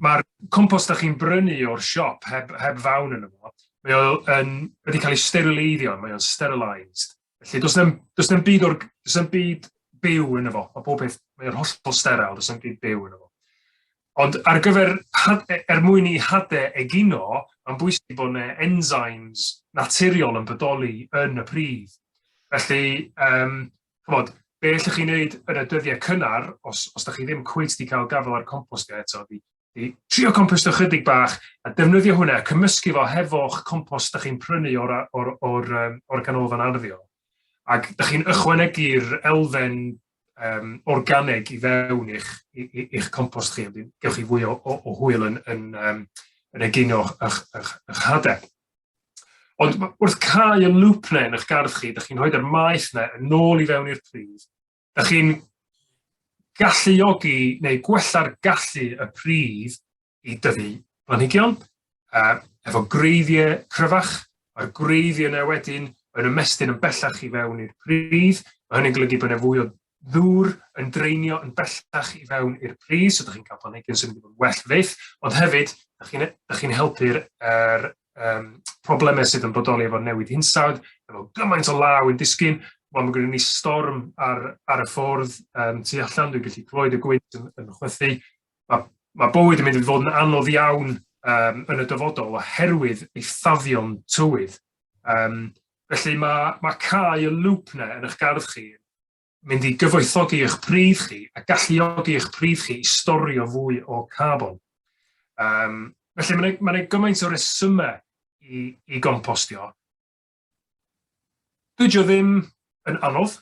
Mae'r compost ydych chi'n brynu o'r siop heb, heb fawn yn fo, mae o yn, wedi cael ei sterileiddio, mae o'n sterilised. Felly does na'm, does na'm byd o'r, does na'm byd byw yn fo. Mae bob peth, mae o'n hollol sterile, does na'm byd byw yn fo. Ond ar gyfer, e, er mwyn i hade egino, mae'n bwysig bod yna enzymes naturiol yn bodoli yn y pridd. Felly, um, chymod, be allwch chi wneud yn y dyddiau cynnar, os, os da chi ddim cweit wedi cael gafael ar compostio eto, di, di trio compostio chydig bach a defnyddio hwnna, cymysgu fo hefo'ch compost da chi'n prynu o'r, or, or, um, or ganolfan arddio. Ac da chi'n ychwanegu'r elfen um, organig i fewn i'ch, i'ch compost chi. Gewch chi fwy o, o, o hwyl yn, yn, um, yn egino eich, eich, eich hadau. Ond wrth cau y lŵp 'na yn eich gardd chi, dych chi'n rhoi'r maeth 'na yn ôl i fewn i'r pridd. Dych chi'n galluogi neu gwella'r gallu y pridd i dyfu planhigion, uh, efo gwreiddiau cryfach. Mae'r gwreiddiau yna wedyn yn ymestyn yn bellach i fewn i'r pridd. Mae hynny'n golygu bod yna fwy o ddŵr yn draenio yn bellach i fewn i'r pridd, so dych chi'n cael planhigyn sy'n mynd i fod yn well fyth, ond hefyd, dych chi'n dych chi'n helpu'r er, um, problemau sydd yn bodoli efo newid hinsawdd, efo gymaint o law yn disgyn, wel, mae gennym ni storm ar, ar y ffordd um, tu allan, dwi'n gallu clywed y gwynt yn, yn chwythu. Mae, mae bywyd yn mynd i fod yn anodd iawn um, yn y dyfodol oherwydd eithafion tywydd. Um, Felly mae, mae cau y lŵp 'na yn eich gardd chi mynd i gyfoethogi eich pridd chi a galluogi eich pridd chi i storio fwy o carbon. Um, Felly mae 'na ma' 'na gymaint o resymau i i gompostio. Dydy o ddim yn anodd.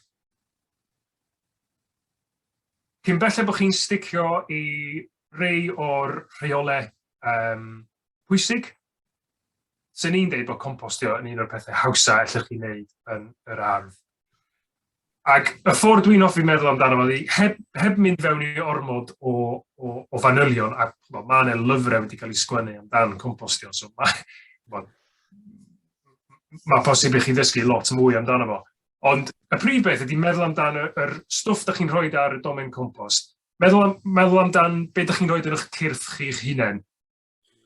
Cyn belled bod chi'n sticio i rei o'r rheolau um, pwysig, sy'n ni'n deud bod compostio yn un o'r pethau hawsa allwch chi wneud yn yr ardd. Ac y ffordd dwi'n hoffi meddwl amdano fo ydi, heb, heb mynd fewn i ormod o, o, o fanylion, a well, mae yna lyfrau wedi cael ei sgwennu amdan compostio, so mae, well, mae posib i chi ddysgu lot mwy amdano fo. Ond y prif beth ydy meddwl amdan y, yr stwff da chi'n rhoi ar y domen compost, meddwl, am, meddwl amdan beth da chi'n rhoi yn eich cyrff chi'ch hunain.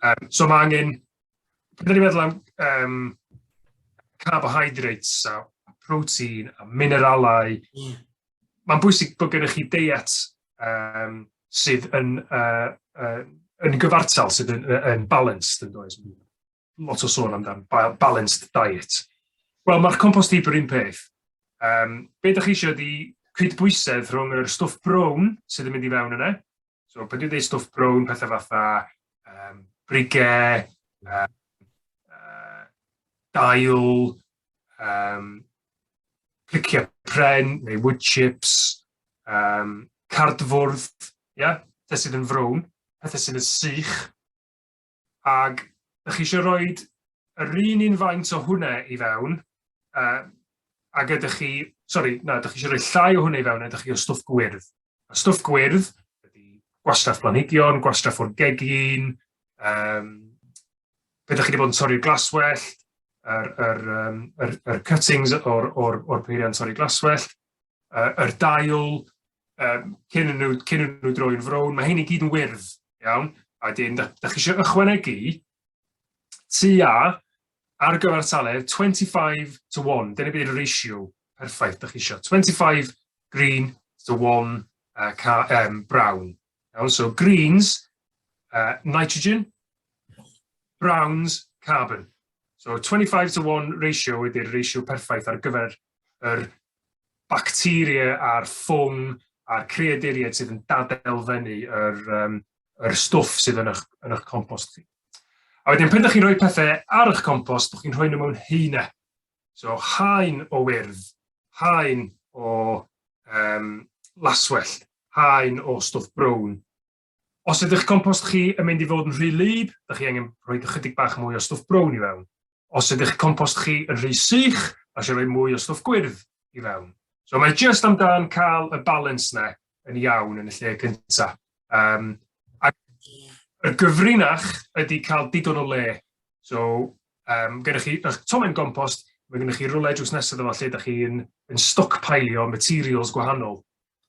Um, so mae angen, pan ni'n meddwl am um, carbohydrates a protein a mineralau, yeah. mae'n bwysig bod gennych chi deiet um, sydd yn, uh, uh, yn gyfartal, sydd yn, yn balanced, yn does? Lot o sôn amdan balanced diet. Wel, mae'r compost heap yr un peth. Um, be ydych chi eisiau ydy cydbwysedd rhwng yr stwff brown sydd yn mynd i fewn yna, So pan dwi'n dweud stwff brown, pethau fatha um, brige, uh, uh, dail, um, pliciau pren neu wood chips, um, cardfwrdd, yeah? pethau sydd yn frown, pethau sydd yn sych, Ac ydych chi eisiau rhoi yr un un faint o hwnna i fewn, uh, ac ydych chi, sori, na, ydych chi eisiau rhoi llai o hwnna i fewn, ydych chi o stwff gwyrdd. A stwff gwyrdd ydy gwastraff planhigion, gwastraff o'r gegin, um, be ydych chi wedi bod yn torri'r glaswellt, yr, yr, um, yr, yr cuttings o'r, or, or peiriant torri glaswellt, uh, yr dail, um, cyn nhw, cyn nhw droi'n frown, mae hyn i gyd yn wyrdd, iawn? A wedyn, da, da chi eisiau ychwanegu tua ar gyfartaledd 25 to 1, dyna bydd y ratio perffaith da chi eisiau. 25 green to 1 uh, car, um, brown. Iawn, so greens, uh, nitrogen, browns, carbon. So 25 to 1 ratio ydy'r ratio perffaith ar gyfer yr bacteria a'r ffwng a'r creaduriaid sydd yn dadelfennu yr, um, yr stwff sydd yn eich, yn eich compost chi. A wedyn, pryd ydych chi'n rhoi pethau ar eich compost, ydych chi'n rhoi nhw mewn haenau. So, haen o wyrdd, haen o um, laswellt, haen o stwff brown. Os ydych compost chi yn mynd i fod yn rhy wlyb, ydych chi angen rhoi ychydig bach mwy o stwff brown i fewn. Os ydych compost chi yn rhy sych, mae eisiau rhoi mwy o stwff gwyrdd i fewn. So mae jyst amdan cael y balance na yn iawn yn y lle cynta. Um, ac y gyfrinach ydy cael digon o le. So, um, gennych chi eich tomen gompost, mae gennych chi rwle drws nesaf efo lle ydych chi'n yn stockpilio materials gwahanol.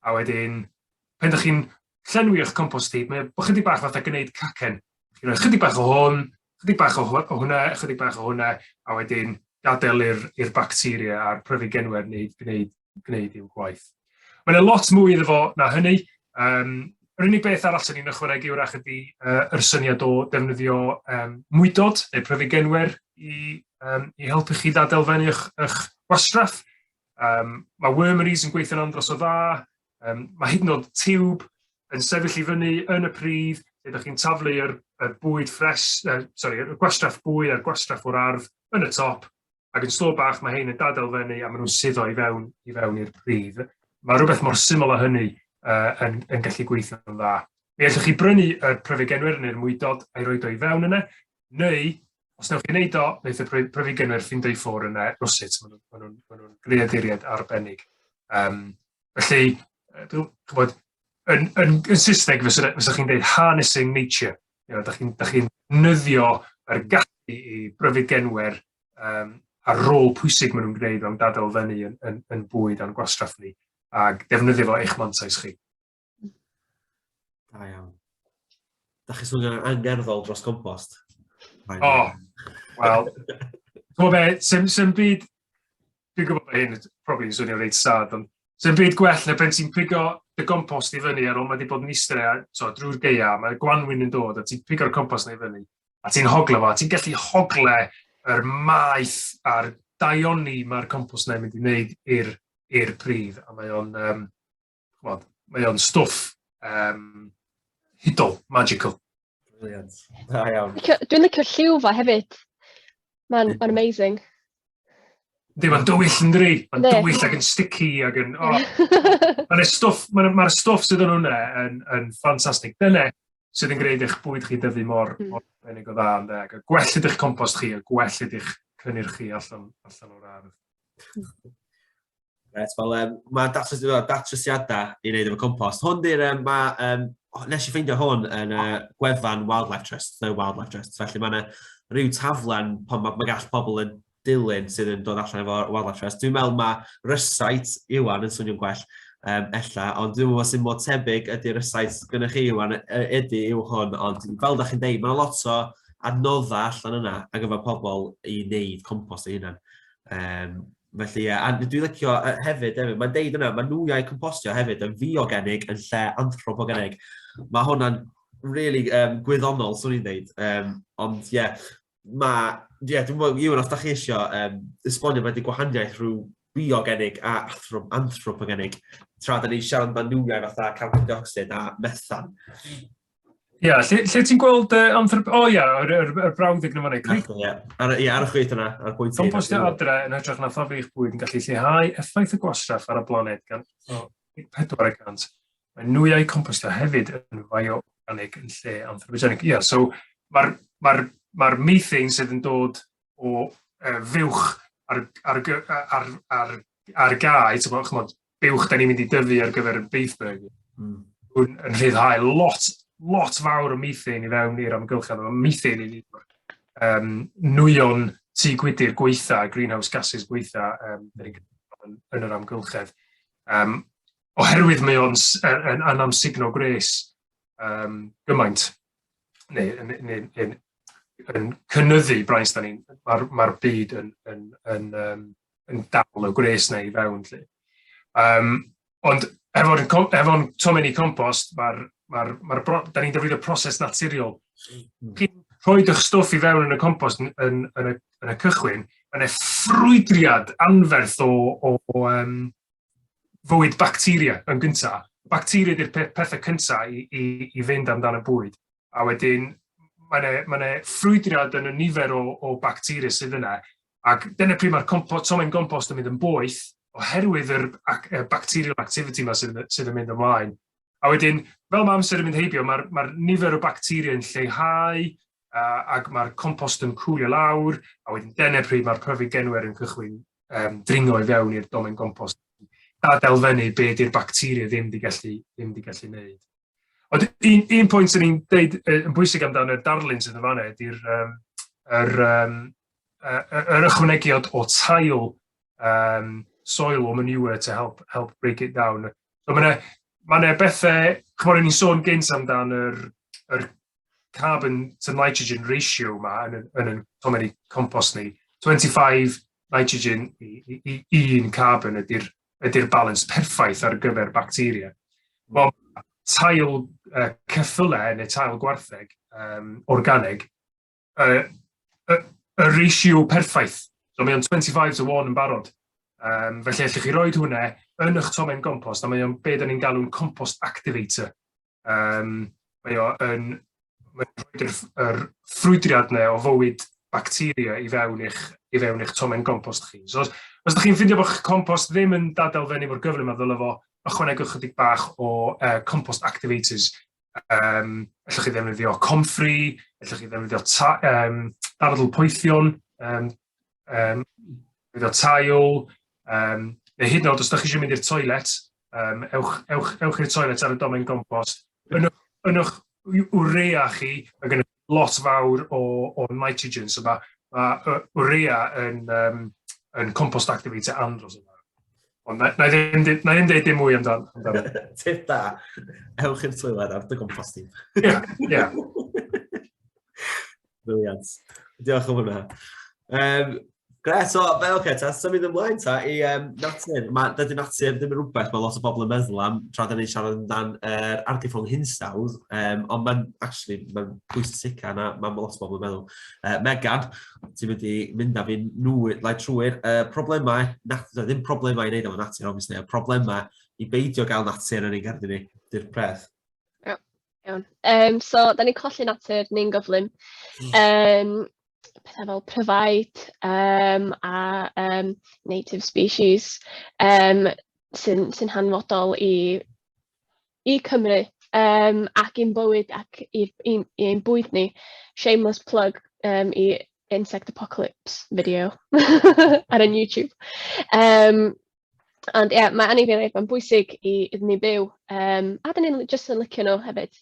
A wedyn, pen ydych chi'n llenwi eich compost heap, mae o chydig bach fatha gwneud cacen. Chi'n rhoi chydig bach o hwn, chydig bach o, o hwnna, chydig bach o hwnna, a wedyn gadael i'r bacteria a'r pryfed genwer wneud, gwneud, gwneud i'w gwaith. Mae yna lot mwy iddo fo na hynny. Um, yr unig beth arall sy'n ni'n ychwanegu wrach ydy uh, yr syniad o defnyddio um, mwydod neu pryfed genwer i, um, i helpu chi ddadelfennu eich, eich gwastraff. Um, mae wormeries yn gweithio'n andros o dda. Um, mae hyd yn oed tiwb yn sefyll i fyny yn y pridd, lle ydych chi'n taflu yr, yr bwyd ffres, uh, sorry, y gwastraff bwyd a'r gwastraff o'r ardd yn y top, ac yn slo bach mae hein yn dadelfennu a maen nhw'n suddo i fewn i fewn i'r pridd. Mae rhywbeth mor syml â hynny uh, yn, yn gallu gweithio'n dda. Mi allwch chi brynu yr pryfegenwyr neu'r mwydod a'i roed o i fewn yna, neu os newch chi wneud o, wneith y pryfegenwyr ffeindio ffordd yna rywsut, maen nhw'n ma nhw, ma nhw greaduriaid arbennig. Um, felly, dwi'n gwybod, yn, yn, yn Saesneg fysa, fysa chi'n dweud harnessing nature. You know, da chi'n chi nyddio yr gallu i bryfegenwyr um, a'r rôl pwysig maen nhw'n gwneud mewn dadelfennu yn, yn, yn bwyd a'n gwastraff ni, ac defnyddio fo eich mantais chi. Da iawn. Da chi swnio'n angerddol dros compost. O, oh, wel, ti'n be, sy'n sy byd, dwi'n gwybod bod hyn probably yn swnio reit sad, ond sy'n byd gwell na pen ti'n pigo dy gompost i fyny ar ôl mae wedi bod yn eistedd so, drwy'r geia, mae gwanwyn yn dod a ti'n pigo'r compost na i fyny, a ti'n hogle fo, a ti'n gallu hogle yr maeth a'r daioni mae'r compost na'n mynd i wneud i'r i'r pridd, a mae o'n um, ch'mod, mae o'n stwff um, hudol, magical. Brilliant. Da iawn. Dwi'n licio'r lliw fa hefyd. Mae'n ma amazing. Yndi, mae'n dywyll yn dri. Mae'n dywyll ac yn sticky ac yn... Oh. Mae'n stwff, mae'r ma stwff sydd yn hwnna yn, yn ffantastig. Dyna sydd yn gwneud eich bwyd chi dyfu mor, mm. mor arbennig o dda. Ynde? Ac y gwell ydych compost chi, y gwell ydych cynnyrch chi allan, allan o'r ardd. Reit, wel, um, mae datrys, datrysiadau i wneud efo compost. Hwn di'r, um, ma, um, nes i ffeindio hwn yn uh, gwefan Wildlife Trust, The Wildlife Trust, felly mae yna rhyw taflen pan mae, ma gall pobl yn dilyn sydd yn dod allan efo Wildlife Trust. Dwi'n meddwl mae rysait Iwan yn swnio'n gwell, um, ella, ond dwi'n meddwl sy'n mor tebyg ydy'r rysait gyda chi Iwan, ydy yw hwn, ond fel da chi'n deud, mae'n lot o adnoddau allan yna ar gyfer pobl i wneud compost eu hunan. Um, Felly ie, a dwi'n licio hefyd, hefyd, mae'n deud yna, mae nwyau compostio hefyd yn fiogenig yn lle anthropogenig. Mae hwnna'n really um, gwyddonol, swn i'n deud. Um, ond ie, yeah, mae, ie, yeah, dwi'n meddwl, Iwan, os da chi eisiau um, esbonio beth ydy gwahaniaeth rhyw biogenig a anthropogenig, tra da ni'n siarad amdan nwyau fatha carbon dioxide a methan. Ia, lle, lle ti'n gweld uh, anthrop... O oh, ia, yr, yr, yr brawddeg na fanna. Ie, ar, ia, ar y chwith yna, ar bwynt. Compostio adre yn hytrach na thaflu eich bwyd yn gallu lleihau effaith y gwastraff ar y blaned gan oh, 4%. Mae nwyau compostio hefyd yn fioorganic yn lle anthropogenig. Ia, so mae'r ma ma methane sydd yn dod o uh, fuwch ar, ar, ar, ar, ar gae, ti'n gwybod, buwch da ni'n mynd i dyfu ar gyfer y beef burger, mm. yn, yn rhyddhau lot, lot fawr o methane i fewn i'r amgylchedd. Mae methane yn un o'r um, nwyon tŷ gwydr gweitha, greenhouse gases gweitha um, yn, yn yr amgylchedd. Um, oherwydd mae o'n yn, yn, yn amsugno gwres um, gymaint, neu yn, yn, yn, yn, yn cynyddu braint da ni'n, mae'r ma byd yn, yn, yn, um, yn dal y gwres na i fewn. Lly. Um, ond efo'r efo tomenni compost, mae'r ma ma ma da ni'n defnyddio proses naturiol. Hmm. Chi'n rhoi eich stwff i fewn yn y compost yn, yn, yn, y, yn y cychwyn, mae'n ffrwydriad anferth o, o, o um, fywyd bacteria yn gynta. Bacteria ydy'r pethau cynta i, i, i fynd amdan y bwyd. A wedyn mae 'ne ma' 'ne ffrwydriad yn y nifer o o bacteria sydd yna, ac dyna pryd mae'r compo- tomen gompost yn mynd yn boeth oherwydd yr ac- y bacterial activity 'ma sydd yn sydd yn mynd ymlaen. A wedyn, fel mae amser yn mynd heibio, mae'r ma nifer o bacteria yn lleihau, uh, ac mae'r compost yn cwlio lawr, a wedyn dyna pryd mae'r pryfed genwer yn cychwyn um, dringo i fewn i'r domen gompost. Dadelfennu be di'r bacteria ddim di gallu, ddim di gallu neud. Ond un, un pwynt sy'n ni'n deud yn bwysig amdano y darlun sydd yn fanna ydy'r um, yr, um, yr ychwanegiad o tail um, soil or manure to help, help break it down. So mae yna ma bethau, chymod, ni'n sôn gynt amdan yr, yr carbon to nitrogen ratio ma yn, yn, yn tomenni compost ni. 25 nitrogen i, i, i un carbon ydy'r ydy'r balans perffaith ar gyfer bacteria. Wel, tail uh, ceffylau neu tail gwartheg um, organig, uh, y, y ratio perffaith. So mae o'n 25 to 1 yn barod. Um, felly allwch chi roed hwnna yn eich tomen compost, a mae o'n be da ni'n galw'n compost activator. Um, mae o yn mae'n rhoi'r yr, yr ffrwydriad yna o fywyd bacteria i fewn i'ch, i fewn i'ch tomen compost chi. So, os, os ydych chi'n ffeindio bod eich compost ddim yn dadelfennu mor gyflym a ddyle fo, ychwanegwch chydig bach o uh, compost activators. Um, allwch chi ddefnyddio comfrey, allwch chi ddefnyddio ta, um, darddl poethion, um, um, defnyddio tail, um, neu hyd yn oed os ydych chi eisiau mynd i'r toilet, um, ewch, ewch, ewch i'r toilet ar y domen gompost, yn, yn eich urea chi, mae gen lot fawr o, o nitrogen, so mae, mae urea yn, um, yn compost activator andros o Ond na, na i ddim, na i ddim deud dim mwy amdan. amdan. Tip da. Ewch i'r toilet ar dy gompost team. Ie, ie. Brilliant. Diolch am hwnna. Um, Gret, so, fe, oce, okay, ta, symud ymlaen ta i um, natur. Ma, dydy natur ddim yn rhywbeth mae lot o bobl yn meddwl am tra da ni'n siarad amdan yr er argyfwng hinsawdd, um, ond mae'n, actually, mae'n pwysica na mae lot o bobl yn meddwl. Uh, Megan, ti'n mynd i mynd â fi nwy, lai trwy'r uh, problemau, nat, ddim problemau i wneud efo natur, obviously, y problemau i beidio gael natur yn ein gerddi ni, di'r peth. Ie. Iawn. Um, so, da ni'n colli natur ni'n gyflym. Um, pethau fel pryfaid um, a um, native species um, sy'n sy hanfodol i, i Cymru um, ac i'n bywyd ac i'n bwyd ni. Shameless plug um, i Insect Apocalypse video ar ein YouTube. Um, Ond ie, mae anifeiliaid mae'n bwysig i iddyn ni byw, yym, a dan ni'n jyst yn licio nhw hefyd.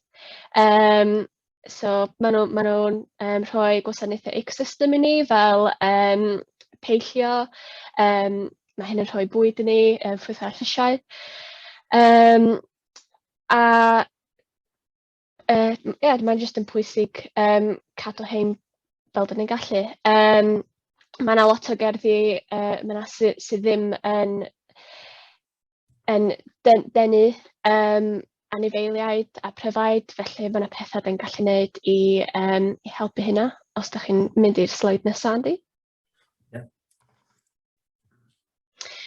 Yym, so maen nhw maen nhw'n yym rhoi gwasanaethau ecosystem i ni fel yym peillio, yym ma' hyn yn rhoi bwyd i ni, yy ffrwythau a llysiau. Yym, a Yy ie, mae'n jyst yn pwysig yym cadw hein fel dan ni'n gallu. Yym ma' 'na lot o gerddi yy ma' 'na sy sy ddim yn yn den- denu yym anifeiliaid a pryfaid, felly ma' 'na petha dan ni'n gallu wneud i yym i helpu hynna, os dach chi'n mynd i'r sleid nesa, Andy. Ie.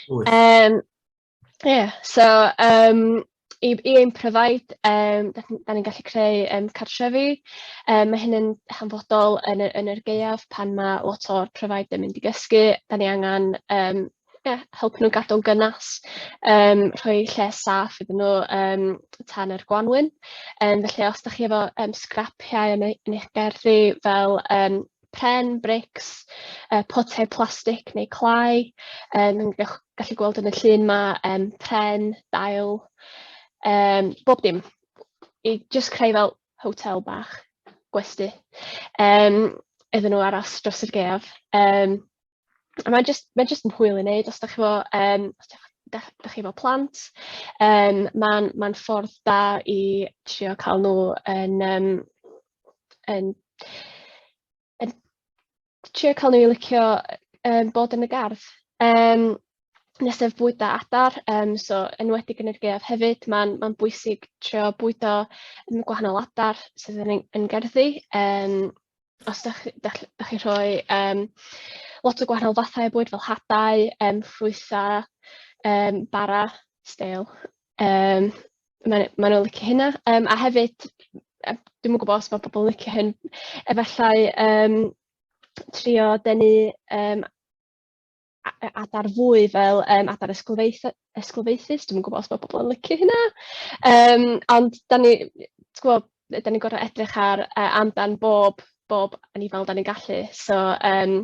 Yym Ie, so yym i i ein pryfaid yym da da ni'n gallu creu yym cartrefi. Yym ma' hyn yn hanfodol yn y yn yr gaeaf pan ma' lot o'r pryfaid yn mynd i gysgu. Da ni angen yym ie helpu nhw gadw'n gynnas, yym rhoi lle saff iddyn nhw yym tan yr gwanwyn. Yym felly os dach chi efo yym sgrapiau yn eu yn eich gerddi fel yym pren, brics, yy potiau plastig neu clai, yym yn gewch gallu gweld yn y llun 'ma yym pren, dail, yym bob dim i jyst creu fel hotel bach, gwesty, yym iddyn nhw aros dros yr gaeaf. Yym a mae'n jyst mae jyst yn hwyl i wneud os dach chi efo yym os dach dach dach chi efo plant, yym ma'n ma'n ffordd da i trio cael nhw yn yym yn yn trio cael nhw i licio yym bod yn y gardd. Yym nesaf bwydo adar, yym so enwedig yn yr gaeaf hefyd, ma'n ma'n bwysig trio bwydo gwahanol adar sydd yn ein yn gerddi. Yym os dach dach dach chi'n rhoi yym lot o gwahanol fathau o bwyd fel hadau, yym ffrwythau, yym bara, stêl, yym Maen maen nhw'n licio hynna. Yym a hefyd, yy dwi'm yn gwybod os ma' pobl yn licio hyn, efallai yym trio denu yym adar fwy fel yym adar ysglyfaeth- ysglyfaethus, dwi'm yn gwybod os ma' pobl yn licio hynna. Yym ond dan ni, ti'n gwbod, dan ni'n gorfod edrych ar yy amdan bob bob anifail dan ni'n gallu, so yym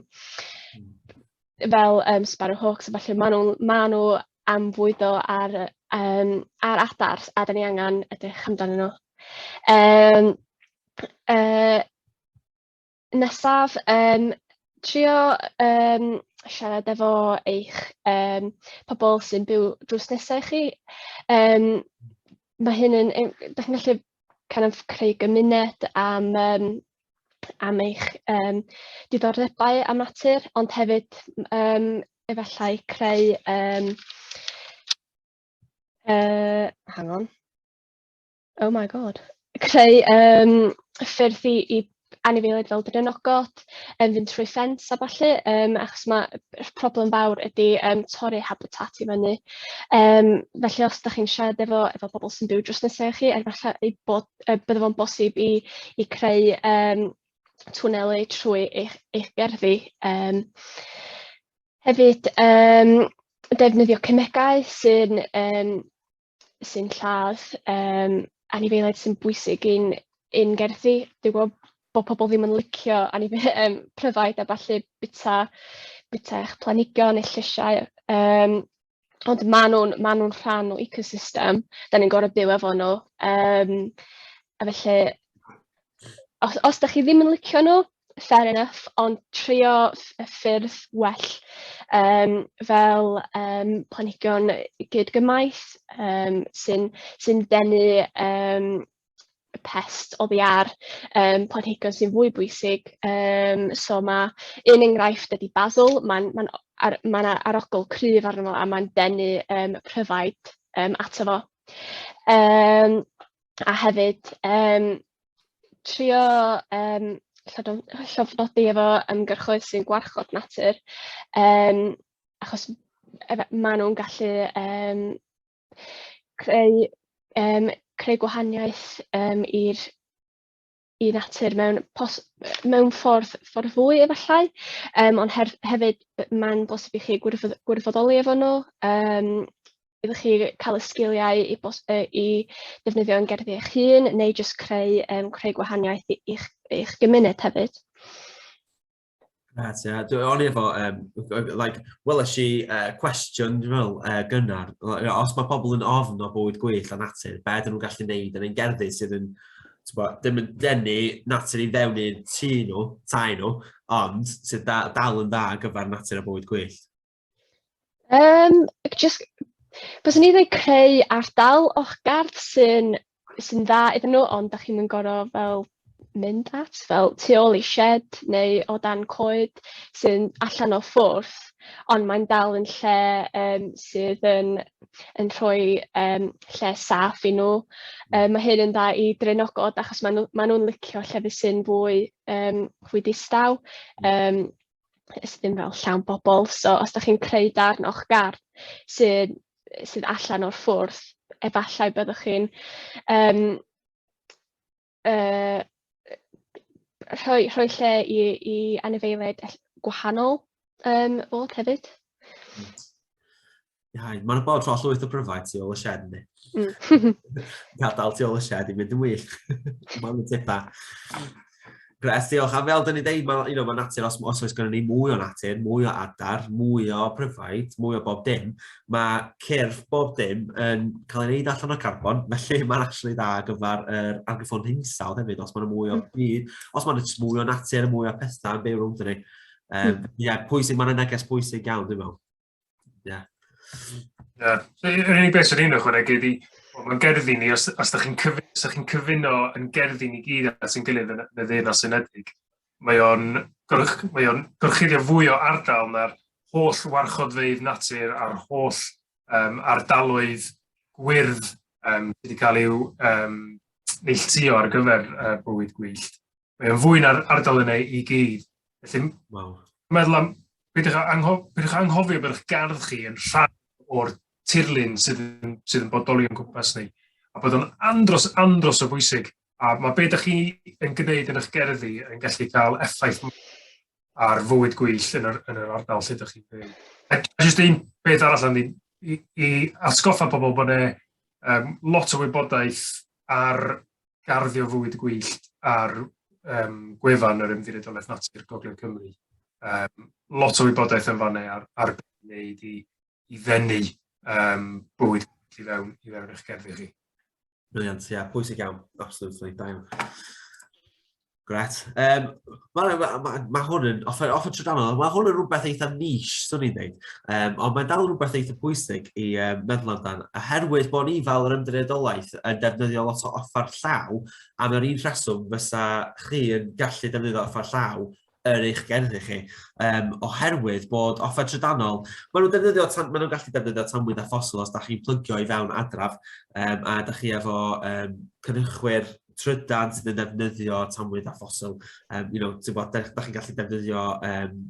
fel yym sparrowhawks a ballu, maen nhw'n maen nhw am fwydo ar yym ar adar a dan ni angen edrych amdanyn nhw. Yym yy nesaf yym trio yym siarad efo eich yym pobl sy'n byw drws nesa i chi. Yym ma' hyn yn dach chi'n gallu kind of creu gymuned am yym am eich yym diddordebau am natur, ond hefyd yym efallai creu yym yy hang on. Oh my god. Creu yym ffyrdd i i anifeiliaid fel draenogod yn fynd trwy ffens a ballu, yym achos ma' y problem fawr ydy yym torri habitat i fyny. Yym felly os dach chi'n siarad efo efo bobl sy'n byw drws nesa i chi, efallai ei bod yy bydde fo'n bosib i i creu yym twneli trwy eich eich gerddi. Yym hefyd yym defnyddio cemegau sy'n yym sy'n lladd yym anifeiliaid sy'n bwysig i'n i'n gerddi. Dwi'n gwybod bod pobl ddim yn licio anife- yym pryfaid a ballu bwyta bwyta eich planhigion neu llysiau, yym ond maen nhw'n maen nhw'n rhan o ecosystem, dan ni'n gorfod byw efo nhw, yym a felly os os dach chi ddim yn licio nhw, fair enough, ond trio y ffyrdd well, yym fel yym planhigion gyd-gymaith yym sy'n sy'n denu yym y pest oddi ar yym planhigion sy'n fwy bwysig. Yym so ma' un enghraifft ydy basil, ma'n ma'n o- ar- ma' 'na arogl cryf arno fo a ma'n denu yym pryfaid yym ato fo. Yym a hefyd yym trio yym llofnodi efo ymgyrchoedd sy'n gwarchod natur, yym achos maen nhw'n gallu yym creu yym... creu gwahaniaeth um, i'r i natur mewn, pos, mewn ffordd, ffordd fwy efallai, um, ond her, hefyd mae'n bosib i chi gwirfodd, gwirfoddoli efo nhw, um, iddo chi cael y sgiliau i, bos, i defnyddio yn gerddi eich hun, neu jyst creu, um, creu gwahaniaeth i'ch, i'ch gymuned hefyd. Grêt, ie. Dwi, o'n i efo, um, like, weles i uh, cwestiwn, dwi'n meddwl, uh, gynnar. Os mae pobl yn ofn o bywyd gwyllt a natur, be ydyn nhw'n gallu neud yn ein gerddi sydd yn, bo, ddim yn denu natur i fewn i'r tŷ nhw, tai nhw, ond sydd da, dal yn dda ar gyfer natur a bywyd gwyllt? Um, just, byswn i ddweud creu ardal o'ch gardd sy'n sy dda iddyn nhw, ond da chi'n mynd gorfod fel mynd at, fel tu ôl i shed neu o dan coed sy'n allan o ffwrdd, ond mae'n dal yn lle um, sydd yn, yn rhoi um, lle saff i nhw. Um, mae hyn yn dda i drinogod achos maen nhw, maen nhw'n licio llefydd sy'n fwy, um, fwy distaw. Um, sydd ddim fel llawn bobl. So os dach chi'n creu darn o'ch gardd sydd, sydd allan o'r ffwrdd, efallai byddwch chi'n um, uh, rhoi, rhoi lle i, i anifeiliaid gwahanol um, fod hefyd. Ia, mae'n bod tro llwyth o bryfaid tu ôl y shed, yndi? Mm. Gadael tu ôl y shed i mynd yn wyllt. Mae'n tipa. Gres, diolch. A fel dyn ni ddeud, mae, you know, mae natur, os, os oes gennym ni mwy o natur, mwy o adar, mwy o pryfaid, mwy o bob dim, mae cyrff bob dim yn cael ei wneud allan o carbon, felly mae'n actually dda ar gyfer yr er argyfwng hinsawdd hefyd, os mae'n mwy o mm. byd, os mae'n mwy o natur, mwy o pethau yn byw rownd ni. Um, mm. yeah, pwysig, mae'n neges pwysig iawn, dwi'n meddwl. Ie. Ie. Yr unig beth sy'n i'n ychwanegu ydy, mae'n gerddi ni, os, os ydych chi'n cyf, os chi'n cyfuno yn gerddi ni gyd at ein gilydd yn, yn y Ddeyrnas Unedig, mae o'n, gorch, mae o'n gorchuddio fwy o ardal na'r holl warchodfeydd natur a'r holl um, ardaloedd gwyrdd um, sydd wedi cael i'w um, neilltuo ar gyfer uh, bywyd gwyllt. Mae o'n fwy na'r ardal yna i gyd. Felly, wow. meddwl am, peidiwch angho, peidiwch anghofio bod eich gardd chi yn rhan o'r tirlun sydd yn, sydd yn bodoli o'n gwmpas ni. A bod o'n andros, andros o bwysig. A mae be ydych chi yn gwneud yn eich gerddi yn gallu cael effaith ar fywyd gwyllt yn yr, yn yr ardal lle ydych chi'n byw. A jyst un beth arall am i, i, i atgoffa pobl bod yna um, lot o wybodaeth ar garddio fywyd gwyllt ar um, gwefan yr Ymddiriedolaeth Natur Gogledd Cymru. Um, lot o wybodaeth yn fanna ar, ar beth i wneud i, i ddenu um, bywyd i fewn, i fewn eich gerddi chi. Brilliant, ie, yeah, pwysig iawn, absolutely, da iawn. Gret. Um, mae ma, ma, ma hwn yn, offer, offer trydanol, mae hwn yn rhywbeth eitha niche, swn i'n dweud. Um, ond mae'n dal rhywbeth eitha pwysig i um, meddwl amdan. Oherwydd bod ni fel yr ymddiriedolaeth yn defnyddio lot o offer llaw, am yr un rheswm fysa chi yn gallu defnyddio offer llaw yn eich gerddi chi, um, oherwydd bod offer trydanol, maen nhw'n defnyddio, tan, maen nhw'n gallu defnyddio tanwydd a ffosil os da chi'n plygio i fewn adraf, um, a da chi efo um, cynhyrchwyr trydan sydd yn defnyddio tanwydd a ffosil. Um, you know, ti'n bod, da, da chi'n gallu defnyddio um,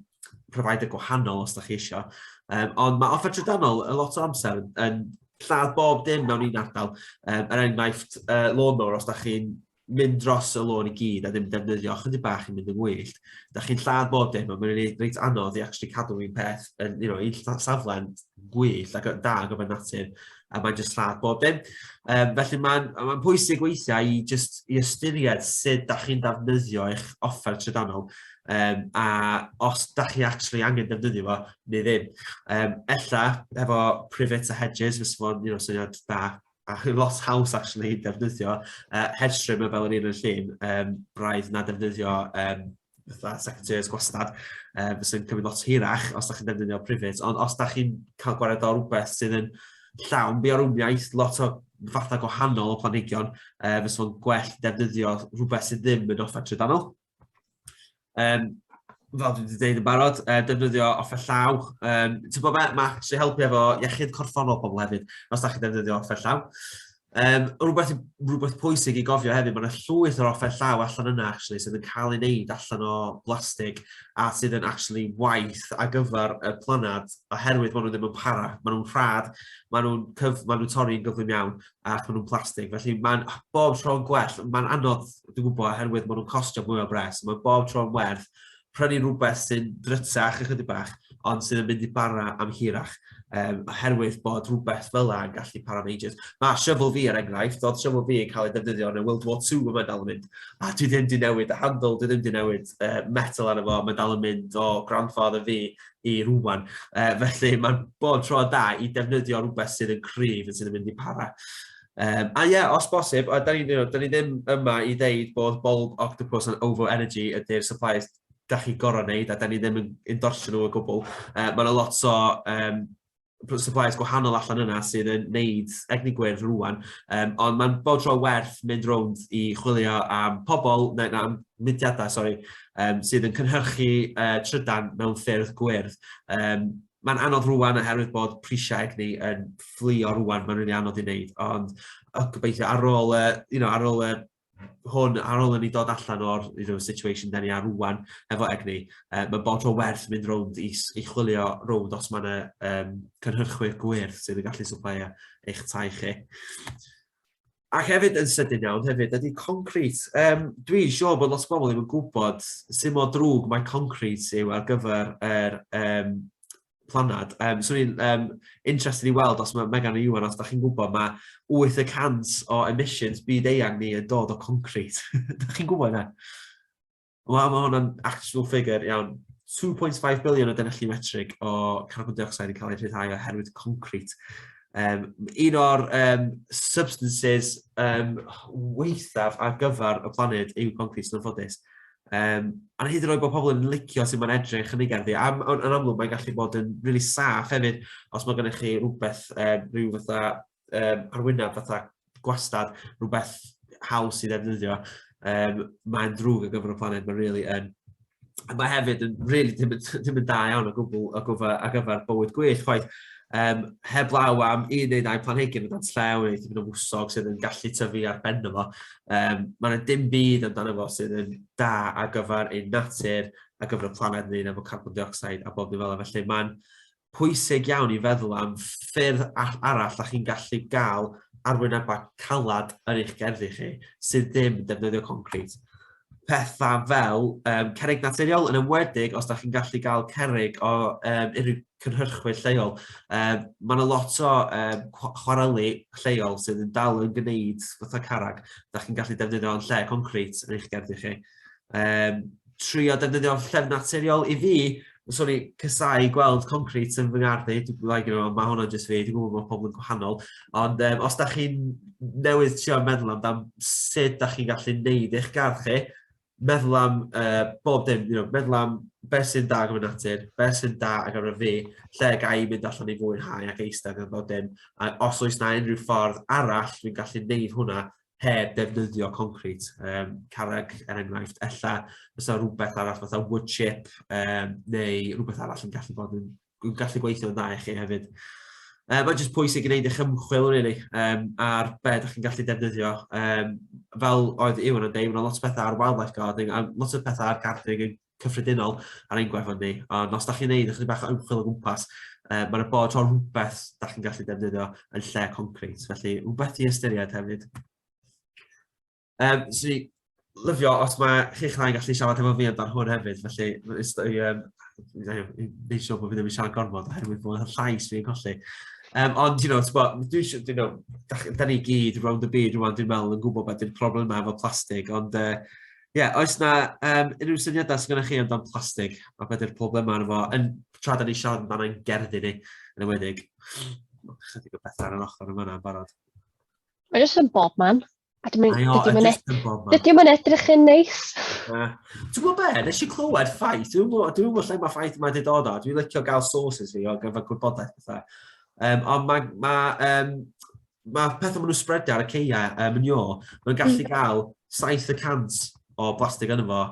provider gwahanol os da chi eisiau. Um, ond mae offer trydanol y lot o amser yn, yn lladd bob dim mewn un ardal. Um, er enghraifft, uh, lawnmower, os da chi'n mynd dros y lôn i gyd a ddim defnyddio chydig bach i mynd yn wyllt, da chi'n lladd bob dim a mae'n reit, reit anodd i actually cadw un peth yn, you know, un safle'n gwyllt ac da ar gyfer natur a mae'n just lladd bob dim. Um, felly mae'n ma pwysig weithiau i just i ystyried sut da chi'n defnyddio eich offer trydanol um, a os da chi actually angen defnyddio fo neu ddim. Um, ella efo privet a hedges fysa fo'n you know, syniad da a lot haws actually defnyddio uh, hedge trimmer fel yr un yn llun, um, braidd na defnyddio um, fatha secateurs gwastad, um, fysa'n cymryd lot hirach os da chi'n defnyddio privet, ond os da chi'n cael gwared o rhywbeth sydd yn llawn biorymiaeth, lot o fathau gwahanol o planhigion, uh, fysa fo'n gwell defnyddio rhywbeth sydd ddim yn offer trydanol. Um, fel dwi wedi dweud yn barod, uh, defnyddio offer llaw. Um, ti'n bod be, mae actually helpu efo iechyd corfforol pobl hefyd, os da chi'n defnyddio offer llaw. Rhywbeth, rhywbeth pwysig i gofio hefyd, mae yna llwyth o'r offer llaw allan yna actually, sydd yn cael ei wneud allan o blastig a sydd yn actually waith ar gyfer y planad oherwydd maen nhw ddim yn para. Maen nhw'n rhad, maen nhw'n cyf, maen nhw'n torri'n gyflym iawn ac maen nhw'n plastig. Felly mae'n bob tro'n gwell, mae'n anodd, dwi'n gwybod, oherwydd maen nhw'n costio mwy o bres. Mae'n bob tro'n werth prynu rhywbeth sy'n drytach ychydig bach, ond sydd yn mynd i bara am hirach, oherwydd bod rhywbeth fel yna yn gallu para am ages. Mae shovel fi, er enghraifft, oedd shovel fi yn cael ei defnyddio yn y World War II a mae'n dal yn mynd. A dwi ddim di newid y handle, dwi ddim di newid metal arno fo, mae'n dal yn mynd o grandfather fi i rwan. Felly mae'n bod tro da i defnyddio rhywbeth sydd yn cryf yn sydd yn mynd i para. A ie, yeah, os bosib, a da ni, you know, da ni ddim yma i ddeud bod Bulb Octopus and Ovo Energy ydy'r suppliers da chi gorau wneud, a da ni ddim yn endorsio nhw o gwbl. Mae yna lot o suppliers gwahanol allan yna sydd yn neud egni gwyrdd rwan, ond mae'n bod tro werth mynd rownd i chwilio am pobl, neu na, am mudiadau, sori, sydd yn cynhyrchu trydan mewn ffyrdd gwyrdd. Mae'n anodd rwan oherwydd bod prisiau egni yn fflio rwan, mae'n rili anodd i wneud, ond oh, gobeithio ar ôl, ar ôl hwn, ar ôl i ni dod allan o'r situation da ni ar rwan efo egni, mae'n bod tro werth mynd rownd i chwilio rownd os mae yna cynhyrchwyr gwyrdd sydd yn gallu supplyio eich tai chi. Ac hefyd yn sydyn iawn hefyd ydy concret. Dwi'n siŵr bod lot o bobl ddim yn gwybod sut mor drwg mae concret yw ar gyfer yr planad. Swn i'n interested i weld os mae Megan a Iwan, os da chi'n gwybod, mae 8% o emissions byd eang ni yn dod o concret. Da chi'n gwybod hynna? Wel, mae hwnna'n actual figure iawn. 2.5 billion o dynelli metrig o carbon dioxide yn cael ei rhyddhau oherwydd concret. Un o'r substances weithaf ar gyfer y planed yw concret, yn anffodus. A hyd yn oed bod pobl yn licio sut mae'n edrych yn ei gerddi. A yn amlwg mae'n gallu bod yn really saff hefyd os mae gennych chi rhywbeth, rhyw fatha arwyneb fatha gwastad, rhywbeth haws i ddefnyddio. Mae'n drwg ar gyfer y planed, mae'n really yn. Mae hefyd yn really ddim yn da iawn o gwbl o gyfer, ar gyfer bywyd gwyllt chwaith. Heb law am un neu ddau planhigyn o dan llew neu tipyn o fwsog sydd yn gallu tyfu ar ben fo. Mae yna dim byd amdano fo sydd yn da ar gyfer ein natur, ar gyfer y planed ni, efo carbon dioxide a bob dim fel yna. Felly mae'n pwysig iawn i feddwl am ffyrdd arall da chi'n gallu gael arwynebau calad yn eich gerddi chi sydd ddim yn defnyddio concrit. Pethau fel cerrig naturiol, yn enwedig os da chi'n gallu gael cerrig o unrhyw cynhyrchwyr lleol. Mae yna lot o chwareli lleol sydd yn dal yn gwneud fatha carreg. Da chi'n gallu defnyddio yn lle concrit yn eich gerddi chi. Trio defnyddio llefn naturiol i fi, swn i casau gweld concret yn fy ngardd i, like, mae hwnna jyst fi, dwi'n gwybod bod pobl yn gwahanol, ond os da chi'n newydd trio meddwl amdan sut da chi'n gallu neud eich gardd chi, meddwl am bob dim, meddwl am beth sy'n da ar gyfer natur, beth sy'n da ar gyfer fi, lle ga i mynd allan i fwynhau ac eistedd a bob dim, a os oes na unrhyw ffordd arall dwi'n gallu neud hwnna heb defnyddio concret, carreg er enghraifft, ella fysa rhywbeth arall fatha wood chip neu rhywbeth arall yn gallu bod yn, yn gallu gweithio'n dda i chi hefyd. Mae'n jyst pwysig i wneud eich ymchwil, really, ar be ydych chi'n gallu defnyddio. Fel oedd Iwan yn dweud, mae lot o bethau ar wildlife gardening, a lot o bethau ar gardening yn cyffredinol ar ein gwefan ni. Ond os da chi'n neud ychydig bach o ymchwil o gwmpas, mae'n bod tro rhywbeth da chi'n gallu defnyddio yn lle concret. Felly, rhywbeth i ystyried hefyd. Swn i lyfio os mae chi'ch ddau'n gallu siarad efo fi amdan hwn hefyd, felly neud siŵr bod fi ddim yn siarad gormod oherwydd bod y llais fi'n colli. Ond, t'bo, dwi eisiau, da ni gyd rownd y byd rwan, dwi'n meddwl, yn gwybod beth yw'r problemau efo plastig, ond yeah, oes na unrhyw syniadau sydd gennych chi amdan plastig a beth yw'r problemau arno fo, yn tra da ni siarad amdano ein gerddi ni, yn enwedig. Chydig o bethau ar yr ochr yma yn barod. Mae jyst yn bob man. A dydy o'm yn edrych yn neis. Ti'n gwybod be, nes i clywed ffaith, dwi'n gwybod, dwi gwybod lle mae ffaith yma wedi dod o, dwi'n licio gael sources fi o gyfer gwybodaeth pethau. Ond mae pethau maen nhw'n spreadio ar y ceia, manure, maen nhw'n gallu gael 7% o blastig yno fo,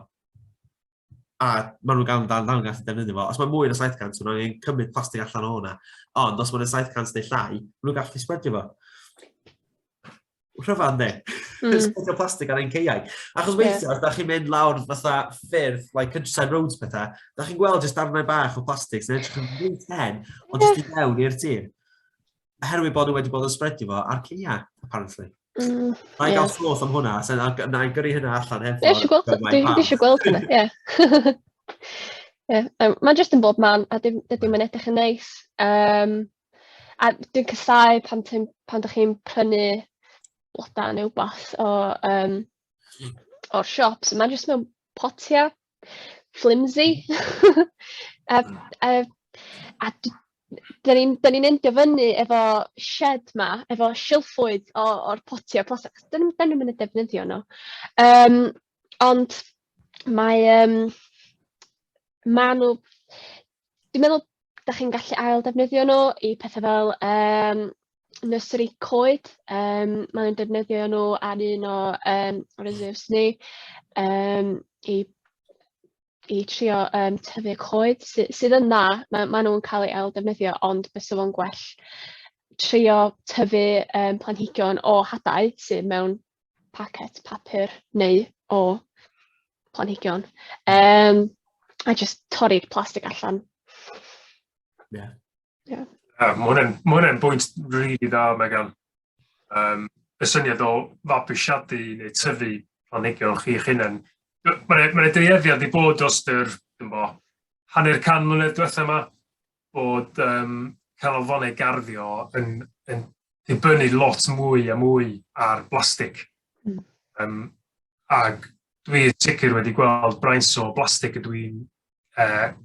a maen nhw'n gael dal yn gallu defnyddio fo. Os mae mwy na 700, maen nhw'n angen cymryd plastig allan o hwnna. Ond os mae'n 700 neu llai, maen nhw'n gallu spreadio fo. Rhyfedd, yndi? Spreadio plastig ar ein ceiau. Achos weithiau, os da chi'n mynd lawr fatha ffyrdd, like countryside roads pethau, da chi'n gweld jyst darnau bach o plastig sy'n edrych yn reit hen, ond jyst i mewn i'r tir. Oherwydd bod nhw wedi bod yn spreadio fo ar ceia, apparently. Na i gael sgwrs am hwnna, so na, na i gyrru hynna allan hefo. Ie, eisiau gweld, dwi eisiau gweld hynna, ie. Ie, mae'n jyst yn bob man, a dim, dydy mae'n edrych yn neis. A dwi'n casáu pan ti'n pan dach chi'n prynu blodau neu wbath o yym o'r shops, mae'n jyst mewn potiau flimsy. A a a d- dan ni'n dan ni'n endio fyny efo shed 'ma, efo silffoedd o o'r potiau plastig, achos 'dyn nhw 'dyn nhw'm yn eu defnyddio nhw. Yym ond mae yym ma' nhw... Dwi'n meddwl dach chi'n gallu ail-ddefnyddio nhw i pethe fel yym nursery coed, maen nhw'n defnyddio nhw ar un o reserves ni i i trio tyfu coed sydd yn dda, ma' nhw'n cael eu ail-ddefnyddio, ond fysa fo'n gwell trio tyfu planhigion o hadau sydd mewn paced papur neu o planhigion. A jyst torri'r plastig allan. Ie. Ie. Yeah, mae hwnna'n ma hwnna bwynt rili really dda, Megan. Y syniad o fabwysiadu neu tyfu planhigion chi'ch hunain. Mae'n ma dueddiad i bod dros yr, dwi'n bo, hanner can mlynedd diwetha yma, bod canolfannau garddio yn, yn dibynnu lot mwy a mwy ar blastig. Ac dwi sicr wedi gweld braint o blastig ydw i'n